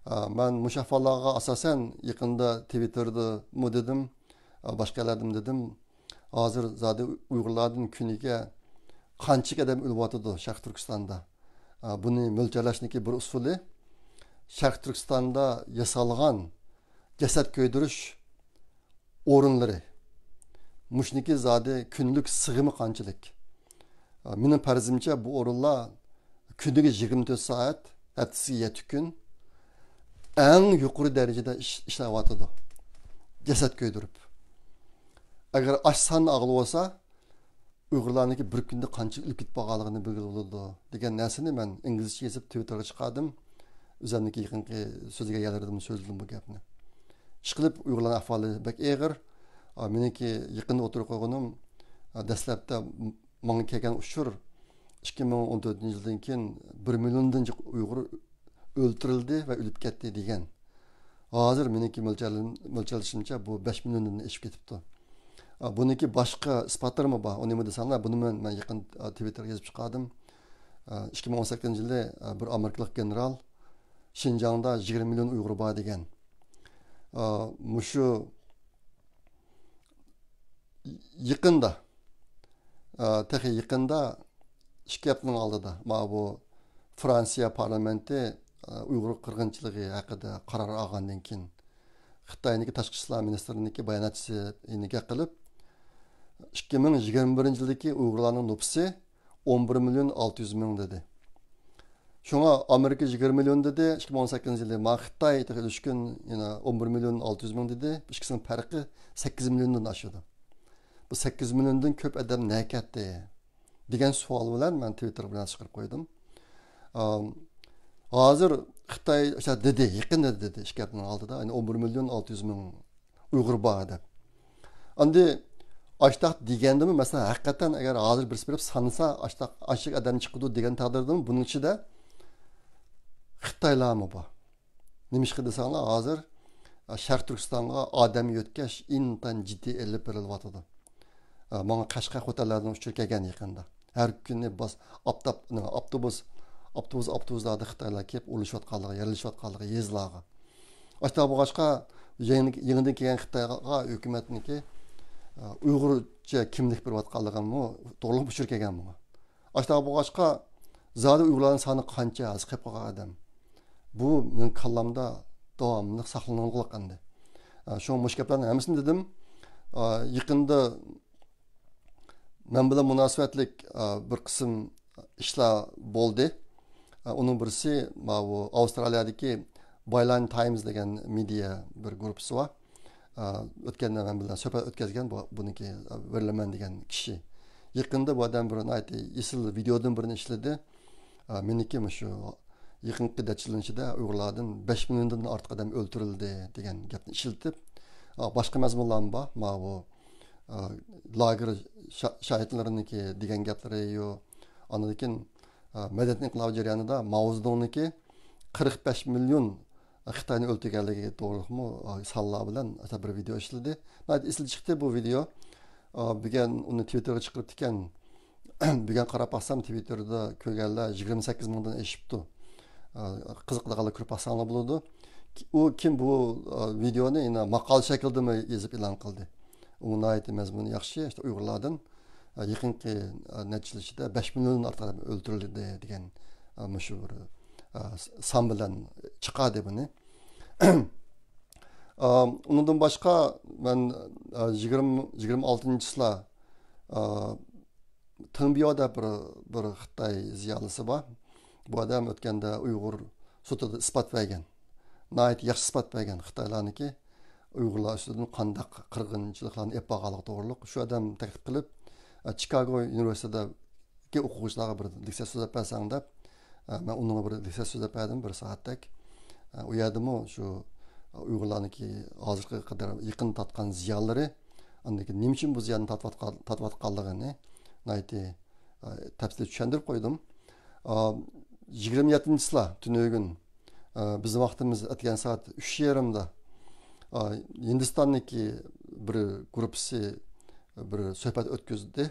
ئا، مەن مۇشۇ ئەھۋاللارغا ئاساسەن يېقىندا تىۋىتتېردىمۇ دېدىم، ئا، باشقا يەرلەردىمۇ دېدىم. ھازىر زادى ئۇيغۇرلاردىن كۈنىگە قانچىلىك ئادەم ئۆلۈۋاتىدۇ شەرقىي تۈركىستاندا. ئا، بۇنى مۆلچەرلەشنىڭكى بىر ئۇسۇلى، شەرقىي تۈركىستاندا ياسالغان جەسەت كۆيدۈرۈش ئورۇنلىرى. مۇشۇنىڭكى زادى كۈنلۈك سىغىمى قانچىلىك؟ مېنىڭ پەرىزىمچە، بۇ ئورۇنلار كۈنىگە يىگىرمە تۆت سائەت، ھەپتىسىگە يەتتە كۈن ئەڭ يۇقىرى دەرىجىدە ئىش، ئىشلەۋاتىدۇ. جەسەت كۆيدۈرۈپ. ئەگەر ئاشۇ ساننى ئالغىلى بولسا، ئۇيغۇرلارنىڭكى بىر كۈندە قانچە ئۆلۈپ كېتىپ قالغانلىقىنى بىلگىلى بولىدۇ دېگەن نەرسىنى مەن ئىنگلىزچە يېزىپ تىۋىتتېرغا چىقاردىم. ئۆزۈمنىڭكى يېقىنقى سۆزلىگەن يەرلىرىمدىمۇ سۆزلىدىم بۇ گەپنى. ئىشقىلىپ، ئۇيغۇرلارنىڭ ئەھۋالى بەك ئېغىر. ئا، مېنىڭكى يېقىندا ئوتتۇرىغا قويغىنىم، ئا، دەسلەپتە م-، ماڭا كەلگەن ئۇچۇر ئىككى مىڭ ئون تۆتىنچى يىلدىن كېيىن بىر مىليوندىن جىق ئۇيغۇر ئۆلتۈرۈلدى ۋە ئۆلۈپ كەتتى دېگەن. ھازىر مېنىڭكى مۆلچەرلىم-، مۆلچەرلىشىمچە، بۇ بەش مىليوندىن ئېشىپ كېتىپتۇ. ئا، بۇنىڭكى باشقا ئىسپاتلىرىمۇ بار. ئۇ نېمە دېسەڭلار، بۇنى مەن، مەن يېقىن، ئا، تىۋىتتېرغا يېزىپ چىقاردىم. ئا، ئىككى مىڭ ئون سەككىزىنچى يىلى، ئا، بىر ئامېرىكىلىق گېنېرال شىنجاڭدا يىگىرمە مىليون ئۇيغۇر بار دېگەن. ئا، مۇشۇ يېقىندا، ئا، تېخى يېقىندا ئىككى ھەپتىنىڭ ئالدىدا ماۋۇ فرانسىيە پارلامېنتى، ئا، ئۇيغۇر قىرغىنچىلىقى ھەققىدە قارار ئالغاندىن كېيىن، خىتاينىڭكى تاشقى ئىشلار مىنىستىرىنىڭكى باياناتچىسى نىكاھ قىلىپ، ئىككى مىڭ يىگىرمە بىرىنچى يىلدىكى ئۇيغۇرلارنىڭ نوپۇسى ئون بىر مىليون ئالتە يۈز مىڭ دېدى. شۇڭا ئامېرىكا يىگىرمە مىليون دېدى، ئىككى مىڭ ئون سەككىزىنچى يىلى. مانا خىتاي تېخى ئۈچ كۈن يەنە ئون بىر مىليون ئالتە يۈز مىڭ دېدى. ئىككىسىنىڭ پەرقى سەككىز مىليوندىن ئاشىدۇ. بۇ سەككىز مىليوندىن كۆپ ئادەم نەگە كەتتى دېگەن سوئال بىلەن مەن تىۋىتتېر بىلەن چىقىرىپ قويدۇم. ئام، ھازىر خىتاي ئاشۇ دېدى، يېقىندا دېدى، ئىككى ھەپتىنىڭ ئالدىدا، يەنى ئون بىر مىليون ئالتە يۈز مىڭ ئۇيغۇر بار دەپ. ئەمدى ئاشتاق دېگەندىمۇ، مەسىلەن، ھەقىقەتەن ئەگەر ھازىر بىرسى بېرىپ سانىسا، ئاشتاق، ئاشۇ ئادەم چىقىدۇ دېگەن تەقدىردىمۇ، بۇنىڭ ئىچىدە خىتايلارمۇ بار. نېمىشقا دېسەڭلار، ھازىر شەرقىي تۈركىستانغا ئادەم يۆتكەش ئىنتايىن جىددىي ئېلىپ بېرىلىۋاتىدۇ. ماڭا قەشقەر خوتەنلەردىن ئۇچۇر كەلگەن يېقىندا. ھەر كۈنى باس، ئاپتاپ، نېمە، ئاپتوبۇس، ئاپتوبۇس، ئاپتوبۇسلاردا خىتايلار كېلىپ ئورۇنلىشىۋاتقانلىقى، يەرلىشىۋاتقانلىقى يېزىلارغا. ئاشۇنداق بولغاچقا، يېڭى-، يېڭىدىن كەلگەن خىتايغا ھۆكۈمەتنىڭكى، ئە، ئۇيغۇرچە كىملىك بېرىۋاتقانلىقىمۇ توغرىلىق ئۇچۇر كەلگەن بۇغا. ئاشۇنداق بولغاچقا، زادى ئۇيغۇرلارنىڭ سانى قانچە، ھازىر قېلىپ قالغان ئادەم؟ بۇ مېنىڭ كاللامدا داۋاملىق ساقلىنىدىغان ئەمدى. ئە، شۇڭا مۇشۇ گەپلەرنىڭ ھەممىسىنى دېدىم. ئە، يېقىندا مەن بىلەن مۇناسىۋەتلىك، ئە، بىر قىسىم ئىشلار بولدى. ئە، ئۇنىڭ بىرسى، ماۋۇ ئاۋسترالىيەدىكى بايلاين تايمز دېگەن مېدىيا بىر گۇرۇپپىسى بار. ئە، ئۆتكەندە مەن بىلەن سۆھبەت ئۆتكەزگەن بۇ، بۇنىڭكى، ئە، ۋېرلىمەن دېگەن كىشى. يېقىندا بۇ ئادەم بىر ناھايىتى ئېسىل ۋىدېودىن بىرنى ئىشلىدى. ئە، مېنىڭكى مۇشۇ يېقىنقى نەچچە يىلنىڭ ئىچىدە ئۇيغۇرلاردىن بەش مىليوندىن ئارتۇق ئادەم ئۆلتۈرۈلدى دېگەن گەپنى ئىشلىتىپ، ئە، باشقا مەزمۇنلارمۇ بار. ماۋۇ، ئە، لاگېر شا-، شاھىتلىرىنىڭكى دېگەن گەپلىرى يو. ئاندىن كېيىن، ئە، مەدەنىيەت ئىنقىلابى جەريانىدا ماۋزېدۇڭنىڭكى قىرىق بەش مىليون خىتاينى ئۆلتۈرگەنلىكى توغرۇلۇقمۇ، ئە، سانلار بىلەن ئەتە بىر ۋىدېئو ئىشلىدى. ناھايىتى ئېسىل چىقتى بۇ ۋىدېئو. ئە، بۈگۈن ئۇنى تىۋىتتېرغا چىقىرىپتىكەن. بۈگۈن قاراپ باقسام، تىۋىتتېردا كۆرگەنلەر يىگىرمە سەككىز مىڭدىن ئېشىپتۇ. ئە، قىزىقىدىغانلار كۆرۈپ باقساڭلار بولىدۇ. ئۇ كىم بۇ، ئە، ۋىدېونى يەنە ماقالە شەكلىدىمۇ يېزىپ ئېلان قىلدى. ئۇ ناھايىتى مەزمۇنى ياخشى. ئىشتە ئۇيغۇرلاردىن، ئە، يېقىنقى، ئە، نەچچە يىل ئىچىدە بەش مىليوندىن ئارتۇق ئادەم ئۆلتۈرۈلدى دېگەن، ئە، مۇشۇ بىر، ئە، سان بىلەن چىقاردى بۇنى. ئە، ئۇنىڭدىن باشقا مەن، ئە، يىگىرمە، يىگىرمە ئالتىنچى چىسلا، ئە، تېڭبيو دەپ بىر، بىر خىتاي زىيالىيسى بار. بۇ ئادەم ئۆتكەندە ئۇيغۇر سوتىدا ئىسپات بەرگەن. ناھايىتى ياخشى ئىسپات بەرگەن خىتايلارنىڭكى ئۇيغۇرلار ئۈستىدىن قانداق قىرغىنچىلىقلارنى ئېلىپ بارغانلىقى توغرۇلۇق. شۇ ئادەم تەكلىپ قىلىپ، ئە، چىكاگو ئۇنىۋېرسىتېتىدىكى ئوقۇغۇچىلارغا بىر لېكسىيە سۆزلەپ بەرسەڭ دەپ، ئە، مەن ئۇنىڭغا بىر لېكسىيە سۆزلەپ بەردىم، بىر سائەتتەك. ئە، ئۇ يەردىمۇ شۇ ئۇيغۇرلارنىڭكى ھازىرغا قەدەر يېقىن تارتقان زىيانلىرى، ئاندىن كېيىن نېمە ئۈچۈن بۇ زىياننى تارتىۋاتقان-، تارتىۋاتقانلىقىنى ناھايىتى، ئە، تەپسىلىي چۈشەندۈرۈپ قويدۇم. ئا، يىگىرمە يەتتىنچى چىسلا تۈنۈگۈن، ئا، بىزنىڭ ۋاقتىمىز ئەتىگەن سائەت ئۈچ يېرىمدا، ئا، ھىندىستاندىكى بىر گۇرۇپپىسى بىر سۆھبەت ئۆتكۈزدى.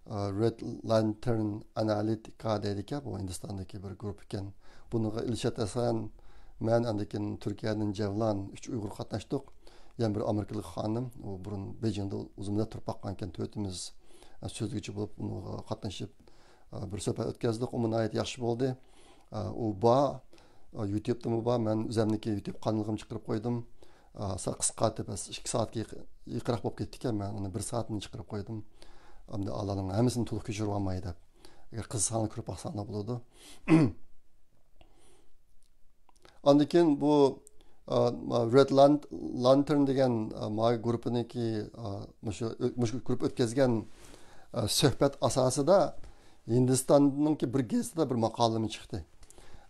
ئا، رېد لانتېرن ئانالىتىكا دەيدىكەن، بۇ ھىندىستاندىكى بىر گۇرۇپپا ئىكەن. بۇنىڭغا ئىلشات ھەسەن، مەن، ئاندىن كېيىن تۈركىيەدىن جەۋلان، ئۈچ ئۇيغۇر قاتناشتۇق. يەنە بىر ئامېرىكىلىق خانىم، ئۇ بۇرۇن بېيجىڭدا ئۇزۇن مۇددەت تۇرۇپ باققان ئىكەن، تۆتىمىز، ئا، سۆزلىگۈچى بولۇپ، ئۇنىڭغا قاتنىشىپ، بىر سۆھبەت ئۆتكەزدۇق، ئۇمۇ ناھايىتى ياخشى بولدى. ئۇ بار، يۇتيۇبتىمۇ بار، مەن ئۆزۈمنىڭكى يۇتيۇب قانىلىغىمۇ چىقىرىپ قويدۇم. سەل قىسقارتىپ، ئىككى سائەتكە يېقىراق بولۇپ كېتىپتىكەن، مەن ئۇنى بىر سائەتنى چىقىرىپ قويدۇم. ئەمدى ئالارنىڭ ھەممىسىنى تولۇق كۆچۈرۈۋالماي دەپ. ئەگەر قىزىقساڭلار كۆرۈپ باقساڭلار بولىدۇ. ئاندىن كېيىن بۇ، ئا، رېد لان-، لانتېرن دېگەن، ئا، ما گۇرۇپپىنىڭكى، ئا، مۇشۇ، مۇشۇ گۇرۇپپا ئۆتكەزگەن، ئا، سۆھبەت ئاساسىدا ھىندىستاننىڭكى بىر گېزىتىدە بىر ماقالىمۇ چىقتى.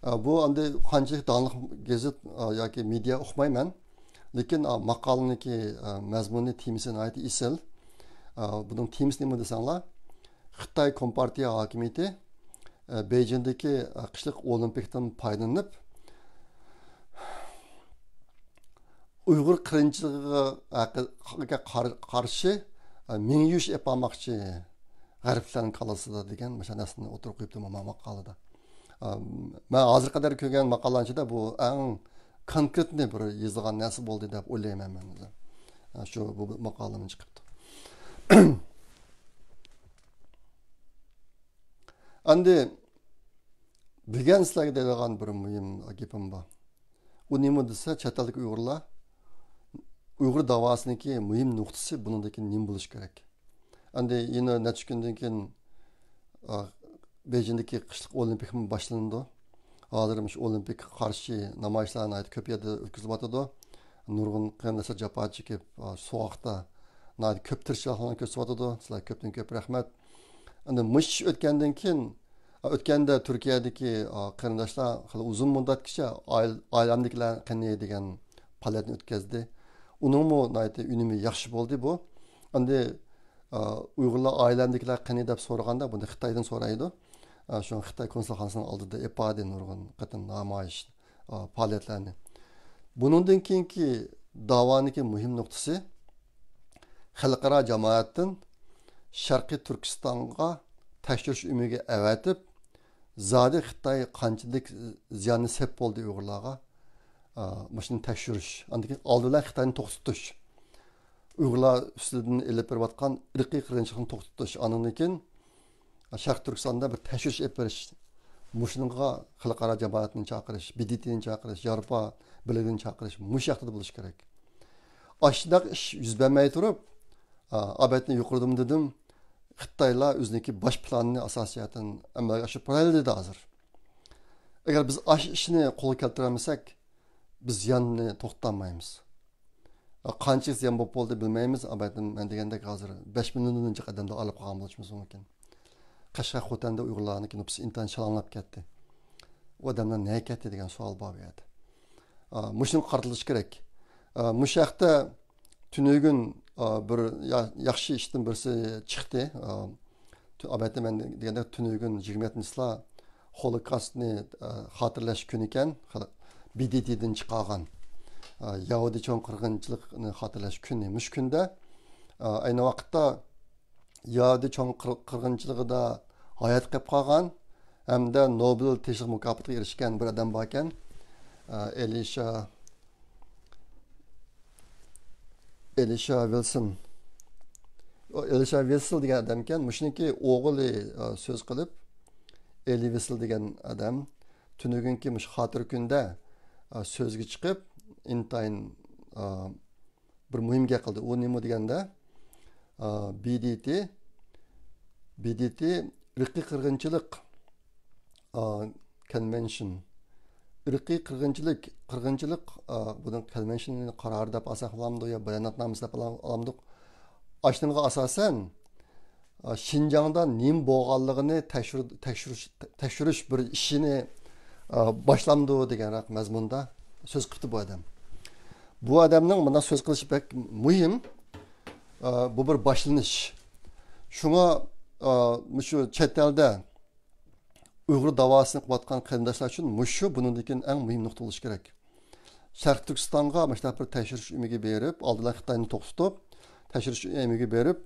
ئا، بۇ ئەمدى قانچىلىك داڭلىق گېزىت، ئا، ياكى مېدىيا ئۇقمايمەن. لېكىن، ئا، ماقالىنىڭكى، ئا، مەزمۇنى، تېمىسى ناھايىتى ئېسىل. ئا، بۇنىڭ تېمىسى نېمە دېسەڭلار، خىتاي كومپارتىيە ھاكىمىيىتى، ئە، بېيجىڭدىكى، ئە، قىشلىق ئولىمپىكتىن پايدىلىنىپ، ئۇيغۇر قىرغىنچىلىقىغا ھەققى-، قار-، قارشى، ئە، مىڭ يۈرۈش ئېلىپ بارماقچى غەربلىكلەرنىڭ كاللىسىدا دېگەن مۇشۇ نەرسىنى ئوتتۇرىغا قويۇپتۇ ما-، ماقالىدا. ئە، مەن ھازىرغا قەدەر كۆرگەن ماقالىلەرنىڭ ئىچىدە بۇ ئەڭ كونكرېتنى بىر يېزىلغان نەرسە بولدى دەپ ئويلايمەن مەن ئۆزۈم. ئە، شۇ بۇ ماقالىمۇ چىقىپتۇ. ئەمدى بۈگۈن سىلەرگە دەيدىغان بىر مۇھىم گېپىم بار. ئۇ نېمە دېسە، چەت ئەلدىكى ئۇيغۇرلار، ئۇيغۇر داۋاسىنىڭكى مۇھىم نۇقتىسى بۇنىڭدىن كېيىن نېمە بولۇشى كېرەك؟ ئەمدى يەنە نەچچە كۈندىن كېيىن، ئا، بېيجىڭدىكى قىشلىق ئولىمپىكمۇ باشلىنىدۇ. ھازىر مۇشۇ ئولىمپىكقا قارشى نامايىشلار ناھايىتى كۆپ يەردە ئۆتكۈزۈلۈۋاتىدۇ. نۇرغۇن قېرىنداشلار جاپا چېكىپ، ئا، سوغۇقتا ناھايىتى كۆپ تىرىشچانلىقلارنى كۆرسىتىۋاتىدۇ. سىلەرگە كۆپتىن كۆپ رەھمەت. ئەمدى مۇشۇ ئىش ئۆتكەندىن كېيىن، ئا، ئۆتكەندە تۈركىيەدىكى، ئا، قېرىنداشلار خېلى ئۇزۇن مۇددەتكىچە ئائىل-، ئائىلەمدىكىلەر قېنى دېگەن پائالىيەتنى ئۆتكۈزدى. ئۇنىڭمۇ ناھايىتى ئۈنۈمى ياخشى بولدى بۇ. ئەمدى ئا، ئۇيغۇرلار ئائىلەمدىكىلەر قېنى دەپ سورىغاندا، بۇنى خىتايدىن سورايدۇ. ئا، شۇڭا خىتاي كونسۇلخانىسىنىڭ ئالدىدا ئېلىپ باردى نۇرغۇن قېتىم نامايىش، ئا، پائالىيەتلەرنى. بۇنىڭدىن كېيىنكى داۋانىڭكى مۇھىم نۇقتىسى، خەلقئارا جامائەتتىن شەرقىي تۈركىستانغا تەكشۈرۈش ئۆمىكى ئەۋەتىپ، زادى خىتاي قانچىلىك زىياننى سەپ بولدى ئۇيغۇرلارغا، ئا، مۇشۇنى تەكشۈرۈش. ئاندىن كېيىن ئالدى بىلەن خىتاينى توختىتىش. ئۇيغۇرلار ئۈستىدىن ئېلىپ بېرىۋاتقان ئىرقىي قىرغىنچىلىقنى توختىتىش، ئاندىن كېيىن شەرقىي تۈركىستاندا بىر تەكشۈرۈش ئېلىپ بېرىش، مۇشۇنىڭغا خەلقئارا جامائەتنى چاقىرىش، ب د ت نى چاقىرىش، ياۋروپا بىرلىكىنى چاقىرىش مۇشۇ ھەقتە بولۇشى كېرەك. ئاشۇنداق ئىش يۈز بەرمەي تۇرۇپ، ئا، ئابەتنى يۇقىرىدىمۇ دېدىم، خىتايلار ئۆزىنىڭكى باش پىلانىنى ئاساسىي جەھەتتىن ئەمەلگە ئاشۇرۇپ بېرەيلى دېدى ھازىر. ئەگەر بىز ئاشۇ ئىشنى قولغا كەلتۈرەلمىسەك، بىز زىياننى توختىتالمايمىز. قانچىلىك زىيان بولۇپ بولدى بىلمەيمىز. ئەلۋەتتە، مەن دېگەندەك ھازىر بەش مىليوندىن جىق ئادەمدىن ئايرىلىپ قالغان بولۇشىمىز مۇمكىن. قەشقەر، خوتەندە ئۇيغۇرلارنىڭكى نوپۇسى ئىنتايىن شالاڭلاپ كەتتى. ئۇ ئادەملەر نەگە كەتتى دېگەن سوئال بار بۇ يەردە. ئا، مۇشۇنىڭغا قارىتىلىشى كېرەك. ئا، مۇشۇ ھەقتە تۈنۈگۈن، ئا، بىر يا-، ياخشى ئىشتىن بىرسى چىقتى. ئا، تۈ-، ئەلۋەتتە، مەن دېگەندەك تۈنۈگۈن يىگىرمە يەتتىنچى چىسلا، خولوكاستنى، ئە، خاتىرىلەش كۈنى ئىكەن، ب د ت دىن چىقارغان، ئە، يەھۇدىي چوڭ قىرغىنچىلىقنى خاتىرىلەش كۈنى. مۇشۇ كۈندە، ئە، ئەينى ۋاقىتتا يەھۇدىي چوڭ قىر-، قىرغىنچىلىقىدا ھايات قېلىپ قالغان ھەمدە نوبېل تىنچلىق مۇكاپاتىغا ئېرىشكەن بىر ئادەم باركەن، ئە، ئېلىشا ئېلىشا ۋىلسون. ئۇ ئېلىشا ۋىسسېل دېگەن ئادەمكەن. مۇشۇنىڭكى ئوغلى، ئا، سۆز قىلىپ، ئېلى ۋىسسېل دېگەن ئادەم تۈنۈگۈنكى مۇشۇ خاتىرە كۈندە، ئا، سۆزگە چىقىپ، ئىنتايىن، ئا، بىر مۇھىم گەپ قىلدى. ئۇ نېمە دېگەندە، ئا، ب د ت، ب د ت ئىرقىي قىرغىنچىلىق، ئا، كونۋېنشن. ئىرقىي قىرغىنچىلىق، قىرغىنچىلىق، ئا، بۇنىڭ كونۋېنشن قارارى دەپ ئالساق بولامدۇ يا باياناتنامىسى دەپ ئالامدۇق؟ ئاشۇنىڭغا ئاساسەن، ئا، شىنجاڭدا نېمە بولغانلىقىنى تەكشۈر-، تەكشۈرۈش، تەكشۈرۈش بىر ئىشىنى، ئا، باشلامدۇ دېگەنراق مەزمۇندا سۆز قىپتۇ بۇ ئادەم. بۇ ئادەمنىڭ مۇنداق سۆز قىلىشى بەك مۇھىم. ئا، بۇ بىر باشلىنىش. شۇڭا، ئا، مۇشۇ چەت ئەلدە ئۇيغۇر داۋاسىنى قىلىۋاتقان قېرىنداشلار ئۈچۈن مۇشۇ بۇنىڭدىن كېيىن ئەڭ مۇھىم نۇقتا بولۇشى كېرەك. شەرقىي تۈركىستانغا مۇشۇنداق بىر تەكشۈرۈش ئۆمىكى بېرىپ، ئالدىدا خىتاينى توختىتىپ، تەكشۈرۈش ئۆمىكى بېرىپ،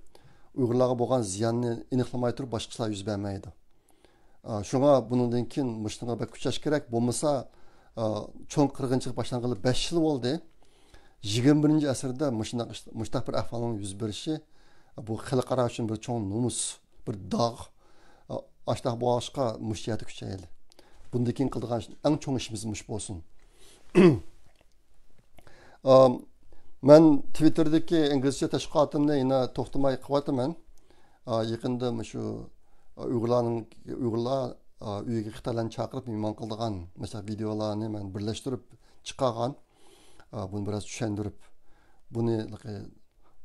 ئۇيغۇرلارغا بولغان زىياننى ئېنىقلىماي تۇرۇپ باشقا ئىشلار يۈز بەرمەيدۇ. ئا، شۇڭا بۇنىڭدىن كېيىن مۇشۇنىڭغا بەك كۈچەش كېرەك. بولمىسا، ئا، چوڭ قىرغىنچىلىق باشلانغىلى بەش يىل بولدى. يىگىرمە بىرىنچى ئەسىردە مۇشۇنداق ئىش، مۇشۇنداق بىر ئەھۋالنىڭ يۈز بېرىشى، بۇ خەلقئارا ئۈچۈن بىر چوڭ نومۇس، بىر داغ. ئا، ئاشۇنداق بولغاچقا مۇشۇ يەردە كۈچەيلى. بۇندىن كېيىن قىلىدىغان ئەڭ چوڭ ئىشىمىز مۇشۇ بولسۇن. ئا، مەن تىۋىتتېردىكى ئىنگلىزچە تەشۋىقاتىمنى يەنە توختىماي قىلىۋاتىمەن. ئا، يېقىندا مۇشۇ، ئا، ئۇيغۇرلارنىڭ، ئۇيغۇرلار، ئا، ئۆيىگە خىتايلارنى چاقىرىپ مېھمان قىلىدىغان مەسىلەن ۋىدېئولارنى مەن بىرلەشتۈرۈپ چىقارغان. ئا، بۇنى بىراز چۈشەندۈرۈپ، بۇنى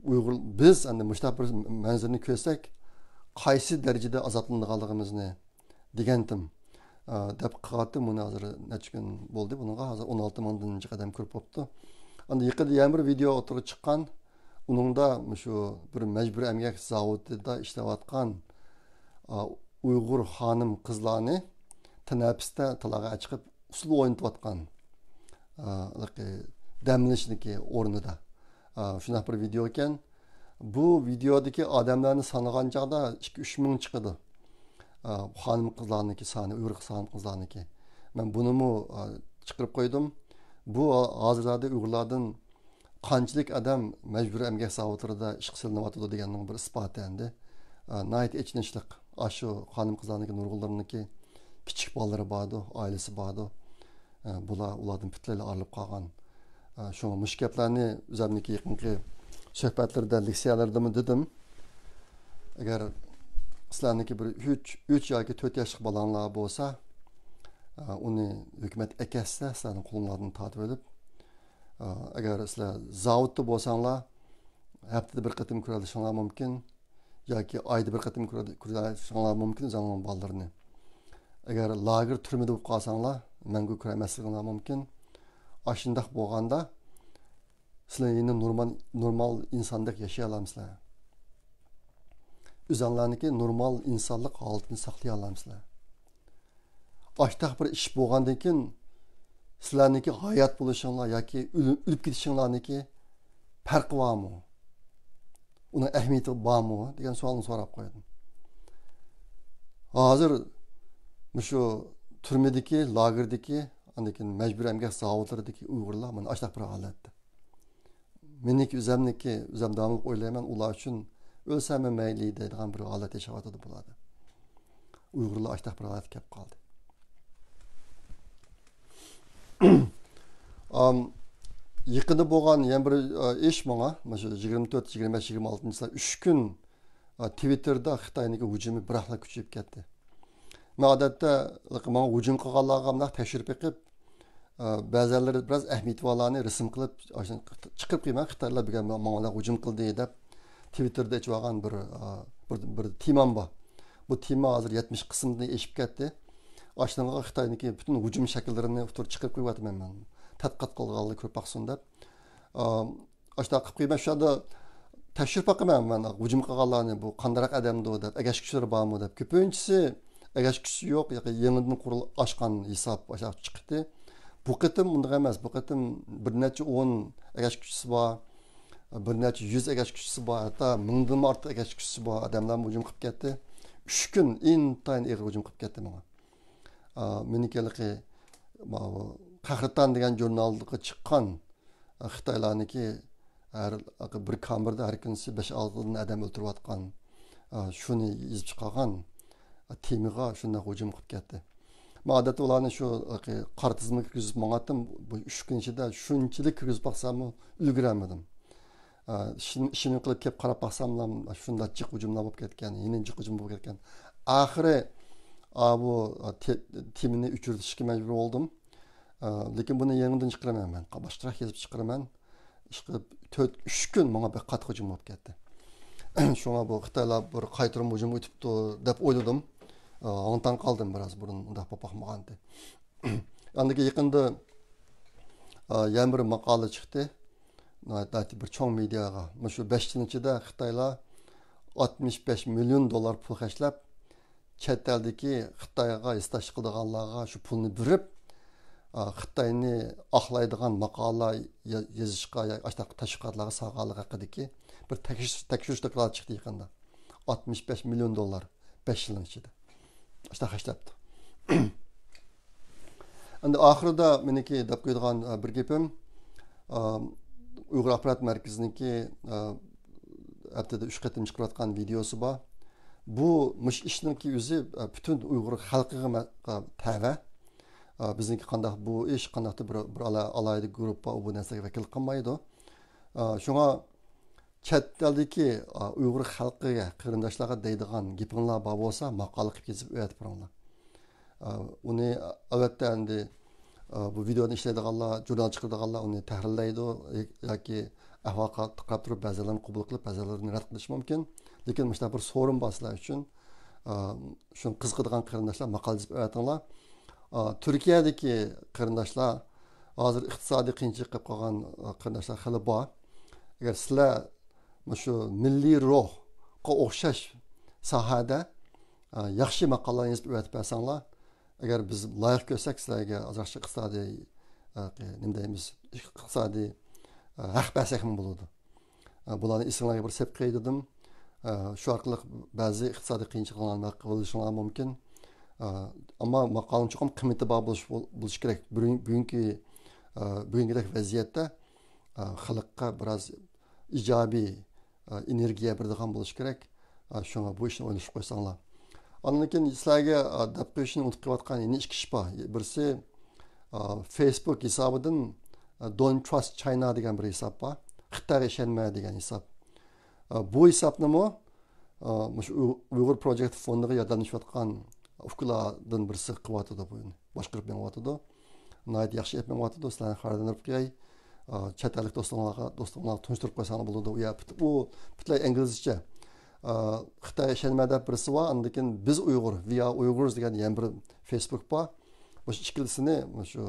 ئۇيغۇر، بىز ئەمدى مۇشۇنداق بىر مەنزىرىنى كۆرسەك، قايسى دەرىجىدە ئازابلىنىدىغانلىقىمىزنى دېگەنتىم، ئا، دەپ قىلغانتىم. بۇنى ھازىر نەچچە كۈن بولدى بۇنىڭغا. ھازىر ئون ئالتە مىڭدىن جىق ئادەم كۆرۈپ بوپتۇ. ئاندىن يېقىندا يەنە بىر ۋىدېئو ئوتتۇرىغا چىققان. ئۇنىڭدا مۇشۇ بىر مەجبۇرىي ئەمگەك زاۋۇتىدا ئىشلەۋاتقان، ئا، ئۇيغۇر خانىم قىزلارنى تەنەپپۇستە تالاغا چىقىپ ئۇسسۇل ئوينىتىۋاتقان، ئا، دەم ئېلىشنىڭكى ئورنىدا. ئا، شۇنداق بىر ۋىدېئو ئىكەن. بۇ ۋىدېئودىكى ئادەملەرنى سانىغان چاغدا ئىككى، ئۈچ مىڭ چىقىدۇ. ئا، خانىم قىزلارنىڭكى سانى، ئۇيغۇر خانىم قىزلارنىڭكى. مەن بۇنىمۇ، ئا، چىقىرىپ قويدۇم. بۇ ھازىرلاردا ئۇيغۇرلاردىن قانچىلىك ئادەم مەجبۇرىي ئەمگەك زاۋۇتلىرىدا ئىشقا سېلىنىۋاتىدۇ دېگەننىڭ بىر ئىسپاتى ئەمدى. ئا، ناھايىتى ئېچىنىشلىق. ئاشۇ خانىم قىزلارنىڭكى نۇرغۇنلىرىنىڭكى كىچىك بالىلىرى باردۇ، ئائىلىسى باردۇ. ئە، بۇلار ئۇلاردىن پۈتۈنلەي ئايرىلىپ قالغان. ئە، شۇڭا مۇشۇ گەپلەرنى ئۆزۈمنىڭكى يېقىنقى سۆھبەتلىرىدە، لېكسىيەلەردىمۇ دېدىم. ئەگەر سىلەرنىڭكى بىر ئۈچ، ئۈچ ياكى تۆت ياشلىق بالاڭلار بولسا، ئە، ئۇنى ھۆكۈمەت ئەكەتسە، سىلەرنىڭ قولۇڭلاردىن تارتىۋېلىپ، ئە، ئەگەر سىلەر زاۋۇتتا بولساڭلار، ھەپتىدە بىر قېتىم كۆرۈۋېلىشىڭلار مۇمكىن. ياكى ئايدا بىر قېتىم كۆرە-، كۆرۈشۈڭلار مۇمكىن ئۆزۈڭلارنىڭ بالىلىرىنى. ئەگەر لاگېر تۈرمىدە بولۇپ قالساڭلار، مەڭگۈ كۆرەلمەسلىكىڭلار مۇمكىن. ئاشۇنداق بولغاندا، سىلەر يەنە نورمال، نورمال ئىنساندەك ياشىيالامسىلەر؟ ئۆزۈڭلارنىڭكى نورمال ئىنسانلىق ھالىتىنى ساقلىيالامسىلەر؟ ئاشتاق بىر ئىش بولغاندىن كېيىن، سىلەرنىڭكى ھايات بولۇشۇڭلار ياكى ئۆلۈ-، ئۆلۈپ كېتىشىڭلارنىڭكى پەرقى بارمۇ؟ ئۇنىڭ ئەھمىيىتى بارمۇ؟ دېگەن سوئالنى سوراپ قويدۇم. ھازىر مۇشۇ تۈرمىدىكى، لاگېردىكى، ئاندىن كېيىن مەجبۇرىي ئەمگەك زاۋۇتلىرىدىكى ئۇيغۇرلار مانا ئاشتاق بىر ھالەتتە. مېنىڭكى ئۆزەمنىكى، ئۆزەم داۋاملىق ئويلايمەن، ئۇلار ئۈچۈن ئۆلسەممۇ مەيلى دەيدىغان بىر ھالەت ياشاۋاتىدۇ بۇلاردا. ئۇيغۇرلار ئاشتاق بىر ھالەتكە كەپ قالدى. ئام، يېقىندا بولغان يەنە بىر، ئا، ئىش ماڭا، مانا شۇ يىگىرمە تۆت، يىگىرمە بەش، يىگىرمە ئالتىنچى سان ئۈچ كۈن، ئا، تىۋىتتېردا خىتاينىڭكى ھۇجۇمى بىراقلا كۈچىيىپ كەتتى. مەن ئادەتتە ماڭا ھۇجۇم قىلغانلارغا مۇنداق تەكشۈرۈپ بېقىپ، ئا، بەزەنلىرى بىراز ئەھمىيىتى بارلارنى رەسىم قىلىپ، ئاشۇنى چىقىرىپ قويىمەن، خىتايلار بۈگۈن ماڭا ھۇجۇم قىلدى دەپ، تىۋىتتېردا ئېچىۋالغان بىر، ئا، بىر، بىر تېمام بار. بۇ تېما ھازىر يەتمىش قىسىمدىن ئېشىپ كەتتى. ئاشۇنىڭغا خىتاينىڭكى پۈتۈن ھۇجۇم شەكىللىرىنى ئوتتۇرىغا چىقىرىپ قويۇۋاتىمەن مەن. تەتقىقات قىلغانلار كۆرۈپ باقسۇن دەپ. ئا، ئاشۇنداق قىلىپ قويمەن، شۇ يەردە تەكشۈرۈپ باقىمەن مەن ھۇجۇم قىلغانلارنى، بۇ قانداقراق ئادەمدۇ دەپ، ئەگەشكۈچىلىرى بارمۇ دەپ. كۆپىنچىسى ئەگەشكۈچىسى يوق ياكى يېڭىدىن قۇرۇل-، ئاچقان ھېساب ئاشۇنداق چىقتى. بۇ قېتىم ئۇنداق ئەمەس، بۇ قېتىم بىر نەچچە ئون ئەگەشكۈچىسى بار، بىر نەچچە يۈز ئەگەشكۈچىسى بار، ھەتتا مىڭدىنمۇ ئارتۇق ئەگەشكۈچىسى بار ئادەملەرمۇ ھۇجۇم قىلىپ كەتتى. ئۈچ كۈن ئىنتايىن ئېغىر ھۇجۇم قىلىپ كەتتى ماڭا. ئا، مېنىڭكى ھېلىقى، ماۋۇ قەھرىتان دېگەن ژۇرنالغا چىققان، ئا، خىتايلارنىڭكى ھەر، بىر كامېردا ھەر كۈنسى بەش-ئالتىدىن ئادەم ئۆلتۈرۈۋاتقان، ئا، شۇنى يېزىپ چىقارغان، ئا، تېمىغا شۇنداق ھۇجۇم قىلىپ كەتتى. مەن ئادەتتە ئۇلارنى شۇ، ھېلىقى قارا تىزىمغا كىرگۈزۈپ ماڭاتتىم. بۇ ئۈچ كۈن ئىچىدە شۇنچىلىك كىرگۈزۈپ باقساممۇ ئۈلگۈرەلمىدىم. ئا، شىم-، شىمىم قىلىپ كېلىپ قاراپ باقساملا، شۇنداق جىق ھۇجۇملار بولۇپ كەتكەن، يەنە جىق ھۇجۇم بولۇپ كەتكەن. ئاخىرى، ئا، بۇ، ئا، تې-، تېمىنى ئۆچۈرتۈشكە مەجبۇر بولدۇم. ئا، لېكىن بۇنى يېڭىدىن چىقىرىمەن مەن، باشقىراق يېزىپ چىقىرىمەن. ئىشقىلىپ، تۆت، ئۈچ كۈن ماڭا بەك قاتتىق ھۇجۇم بولۇپ كەتتى. شۇڭا بۇ خىتايلار بىر قايتۇرما ھۇجۇمغا ئۆتۈپتۇ دەپ ئويلىدىم. ئا، ھاڭ-تاڭ قالدىم بىراز، بۇرۇن ئۇنداق بولۇپ باقمىغانىدى. ئاندىن كېيىن يېقىندا، ئا، يەنە بىر ماقالە چىقتى. ناھايىتى بىر چوڭ مېدىياغا، مۇشۇ بەش يىلنىڭ ئىچىدە خىتايلار ئاتمىش بەش مىليون دوللار پۇل خەجلەپ، چەت ئەلدىكى خىتايغا ھېسداشلىق قىلىدىغانلارغا شۇ پۇلنى بېرىپ، ئا، خىتاينى ئاقلايدىغان ماقالە يا-، يېزىشقا يا ئاشۇنداق تەشۋىقاتلارغا سالغانلىقى ھەققىدىكى بىر تەكشۈرۈش، تەكشۈرۈش دوكلاتى چىقتى يېقىندا. ئاتمىش بەش مىليون دوللار بەش يىلنىڭ ئىچىدە. ئاشۇنداق خەجلەپتۇ. ئەمدى ئاخىرىدا مېنىڭكى دەپ قويىدىغان، ئە، بىر گېپىم، ئە، ئۇيغۇر ئاخبارات مەركىزىنىڭكى، ئە، ھەپتىدە ئۈچ قېتىم چىقىرىۋاتقان ۋىدېئوسى بار. بۇ، مۇشۇ ئىشنىڭكى ئۆزى، ئە، پۈتۈن ئۇيغۇر خەلقىگە مە-، ئە، تەۋە. ئە، بىزنىڭكى قانداق بۇ ئىش، قانداقتۇر بىر، بىر ئالا-، ئالاھىدە گۇرۇپپا بۇ نەرسىگە ۋەكىللىك قىلمايدۇ. ئە، شۇڭا چەت ئەلدىكى، ئا، ئۇيغۇر خەلقىگە، قېرىنداشلارغا دەيدىغان گېپىڭلار بار بولسا، ماقالە قىلىپ يېزىپ ئەۋەتىپ بېرىڭلار. ئا، ئۇنى، ئەلۋەتتە، ئەمدى، ئا، بۇ ۋىدېئونى ئىشلەيدىغانلار، ژۇرنال چىقىرىدىغانلار ئۇنى تەھرىرلەيدۇ ياكى ئەھۋالغا قاراپ تۇرۇپ، بەزىلەرنى قوبۇل قىلىپ، بەزىلەرنى رەت قىلىشى مۇمكىن. لېكىن مۇشۇنداق بىر سورۇن بار سىلەر ئۈچۈن. ئا، شۇنى قىزىقىدىغان قېرىنداشلار ماقالە يېزىپ ئەۋەتىڭلار. ئا، تۈركىيەدىكى قېرىنداشلار، ھازىر ئىقتىسادىي قىيىنچىلىق قېلىپ قالغان، ئا، قېرىنداشلار خېلى بار. ئەگەر سىلەر مۇشۇ مىللىي روھقا ئوخشاش ساھەدە، ئا، ياخشى ماقالىلەرنى يېزىپ ئەۋەتىپ بەرسەڭلار، ئەگەر بىز لايىق كۆرسەك، سىلەرگە ئازراقچە ئىقتىسادىي، ئا، نېمە دەيمىز، ئىقتىسادىي، ئا، ھەق بەرسەكمۇ بولىدۇ. ئە، بۇلارنى ئېسىڭلارغا بىر سېلىپ قوياي دېدىم. ئە، شۇ ئارقىلىق بەزى ئىقتىسادىي قىيىنچىلىقلارنى ھەل قىلىۋېلىشىڭلار مۇمكىن. ئە، ئەمما ماقالىنىڭ چوقۇم قىممىتى بار بولۇش، بولۇشى كېرەك. بۈگۈن-، بۈگۈنكى، ئە، بۈگۈنكىدەك ۋەزىيەتتە، ئە، خەلققە بىراز ئىجابىي، ئە، ئېنېرگىيە بېرىدىغان بولۇشى كېرەك. ئە، شۇڭا بۇ ئىشنى ئويلىشىپ قويساڭلار. ئاندىن كېيىن سىلەرگە، ئە، دەپ قويۇشنى ئۇنتۇپ قېلىۋاتقان يەنە ئىككى ئىش بار. بىرسى، ئە، فېيسبۇك ھېسابىدىن، ئە، Don't Trust China دېگەن بىر ھېساب بار. خىتايغا ئىشەنمە دېگەن ھېساب. ئە، بۇ ھېسابنىمۇ، ئە، مۇشۇ ئۇ-، ئۇيغۇر پروجېكت فوندىغا ياردەملىشىۋاتقان ئۇكىلاردىن بىرسى قىلىۋاتىدۇ بۇنى. باشقۇرۇپ مېڭىۋاتىدۇ. ناھايىتى ياخشى ئېلىپ مېڭىۋاتىدۇ. سىلەرنى خەۋەردار قىلىپ قوياي. ئە، چەت ئەللىك دوستلىرىڭلارغا، دوستلىرىڭلارغا تونۇشتۇرۇپ قويساڭلار بولىدۇ. ئۇ يەر پۈت-، ئۇ پۈتۈنلەي ئىنگلىزچە. ئە، خىتايغا ئىشەنمە دەپ بىرسى بار. ئاندىن كېيىن بىز ئۇيغۇر، We Are Uyghurs دېگەن يەنە بىر فېيسبۇك بار. مۇشۇ ئىككىلىسىنى مۇشۇ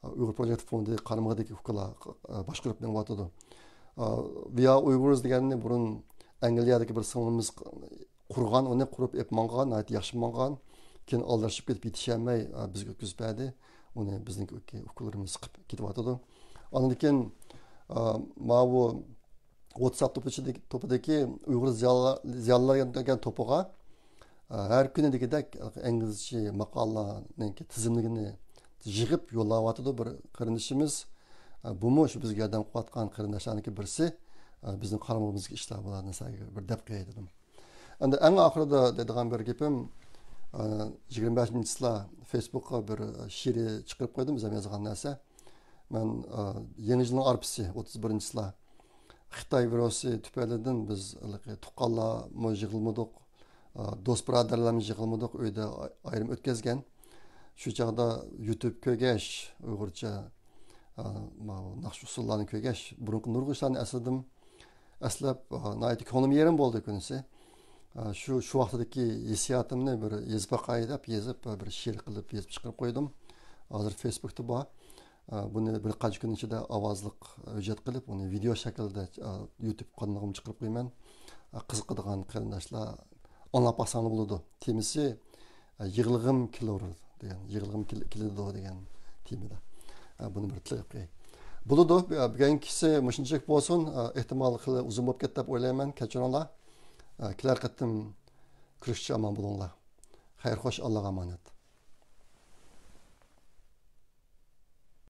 ئۇيغۇر پروجېكت فوندى قارمىقىدىكى ئۇكىلار، ئە، باشقۇرۇپ مېڭىۋاتىدۇ. ئە، We Are Uyghurs دېگەننى بۇرۇن ئەنگلىيەدىكى بىر سىڭلىمىز قۇرغان، ئۇنى قۇرۇپ ئېلىپ ماڭغان، ناھايىتى ياخشى ماڭغان. كېيىن ئالدىرىشىپ كېتىپ يېتىشەلمەي، ئە، بىزگە ئۆتكۈزۈپ بەردى. ئۇنى بىزنىڭكى ئۇكا-، ئۇكىلىرىمىز قىلىپ كېتىۋاتىدۇ. ئاندىن كېيىن، ئە، ماۋۇ ۋاتساپ توپى ئىچىدىكى، توپىدىكى ئۇيغۇر زىيالىيلار، زىيالىيلار دېگەن توپىغا، ئە، ھەر كۈنى دېگۈدەك ئىنگلىزچە ماقالىنىڭكى تىزىملىكىنى يىغىپ يوللاۋاتىدۇ بىر قېرىندىشىمىز. ئە، بۇمۇ شۇ بىزگە ياردەم قىلىۋاتقان قېرىنداشلارنىڭكى بىرسى. ئە، بىزنىڭ قارىمىقىمىزدىكى ئىشلار بۇلارنى سىلەرگە بىر دەپ قوياي دېدىم. ئەمدى ئەڭ ئاخىرىدا دەيدىغان بىر گېپىم، ئە، يىگىرمە بەشىنچى چىسلا فېيسبۇكقا بىر شېئىر چىقىرىپ قويدۇم، ئۆزۈم يازغان نەرسە. مەن، ئە، يېڭى يىلنىڭ ئارپىسى، ئوتتۇز بىرىنچى چىسلا، خىتاي ۋىرۇسى تۈپەيلىدىن بىز ھېلىقى تۇغقانلارمۇ يىغىلمىدۇق، ئا، دوست بۇرادەرلەرمۇ يىغىلمىدۇق، ئۆيدە ئاي-، ئايرىم ئۆتكەزگەن. شۇ چاغدا يۇتۇب كۆرگەچ، ئۇيغۇرچە، ئا، ماۋۇ ناخشا ئۇسسۇللارنى كۆرگەچ، بۇرۇنقى نۇرغۇن ئىشلارنى ئەسلىدىم. ئەسلەپ، ئا، ناھايىتى كۆڭلۈم يېرىم بولدى كۈنىسى. ئا، شۇ، شۇ ۋاقتىدىكى ھېسسىياتىمنى بىر يېزىپ باقاي دەپ يېزىپ، بىر شېئىر قىلىپ يېزىپ چىقىرىپ قويدۇم. ھازىر فېيسبۇكتا بار. ئە، بۇنى بىر قانچە كۈن ئىچىدە ئاۋازلىق ھۆججەت قىلىپ، ئۇنى ۋىدېئو شەكلىدە، ئە، يۇتۇب قانىلىغىمۇ چىقىرىپ قويىمەن. ئە، قىزىقىدىغان قېرىنداشلار ئاڭلاپ باقساڭلار بولىدۇ. تېمىسى، ئە، يىغلىغۇم كېلىدۇ دېگەن، يىغلىغۇم كېل-، كېلىدۇ دېگەن تېمىدا. ئە، بۇنى بىر تىلغا قوياي. بولىدۇ، بۈگۈنكىسى مۇشۇنچىلىك بولسۇن. ئە، ئېھتىمال خېلى ئۇزۇن بولۇپ كەتتى دەپ ئويلايمەن، كەچۈرۈڭلار. ئە، كېلەر قېتىم كۆرۈشكىچە ئامان بولۇڭلار. خەير خوش، ئاللاغا ئامانەت.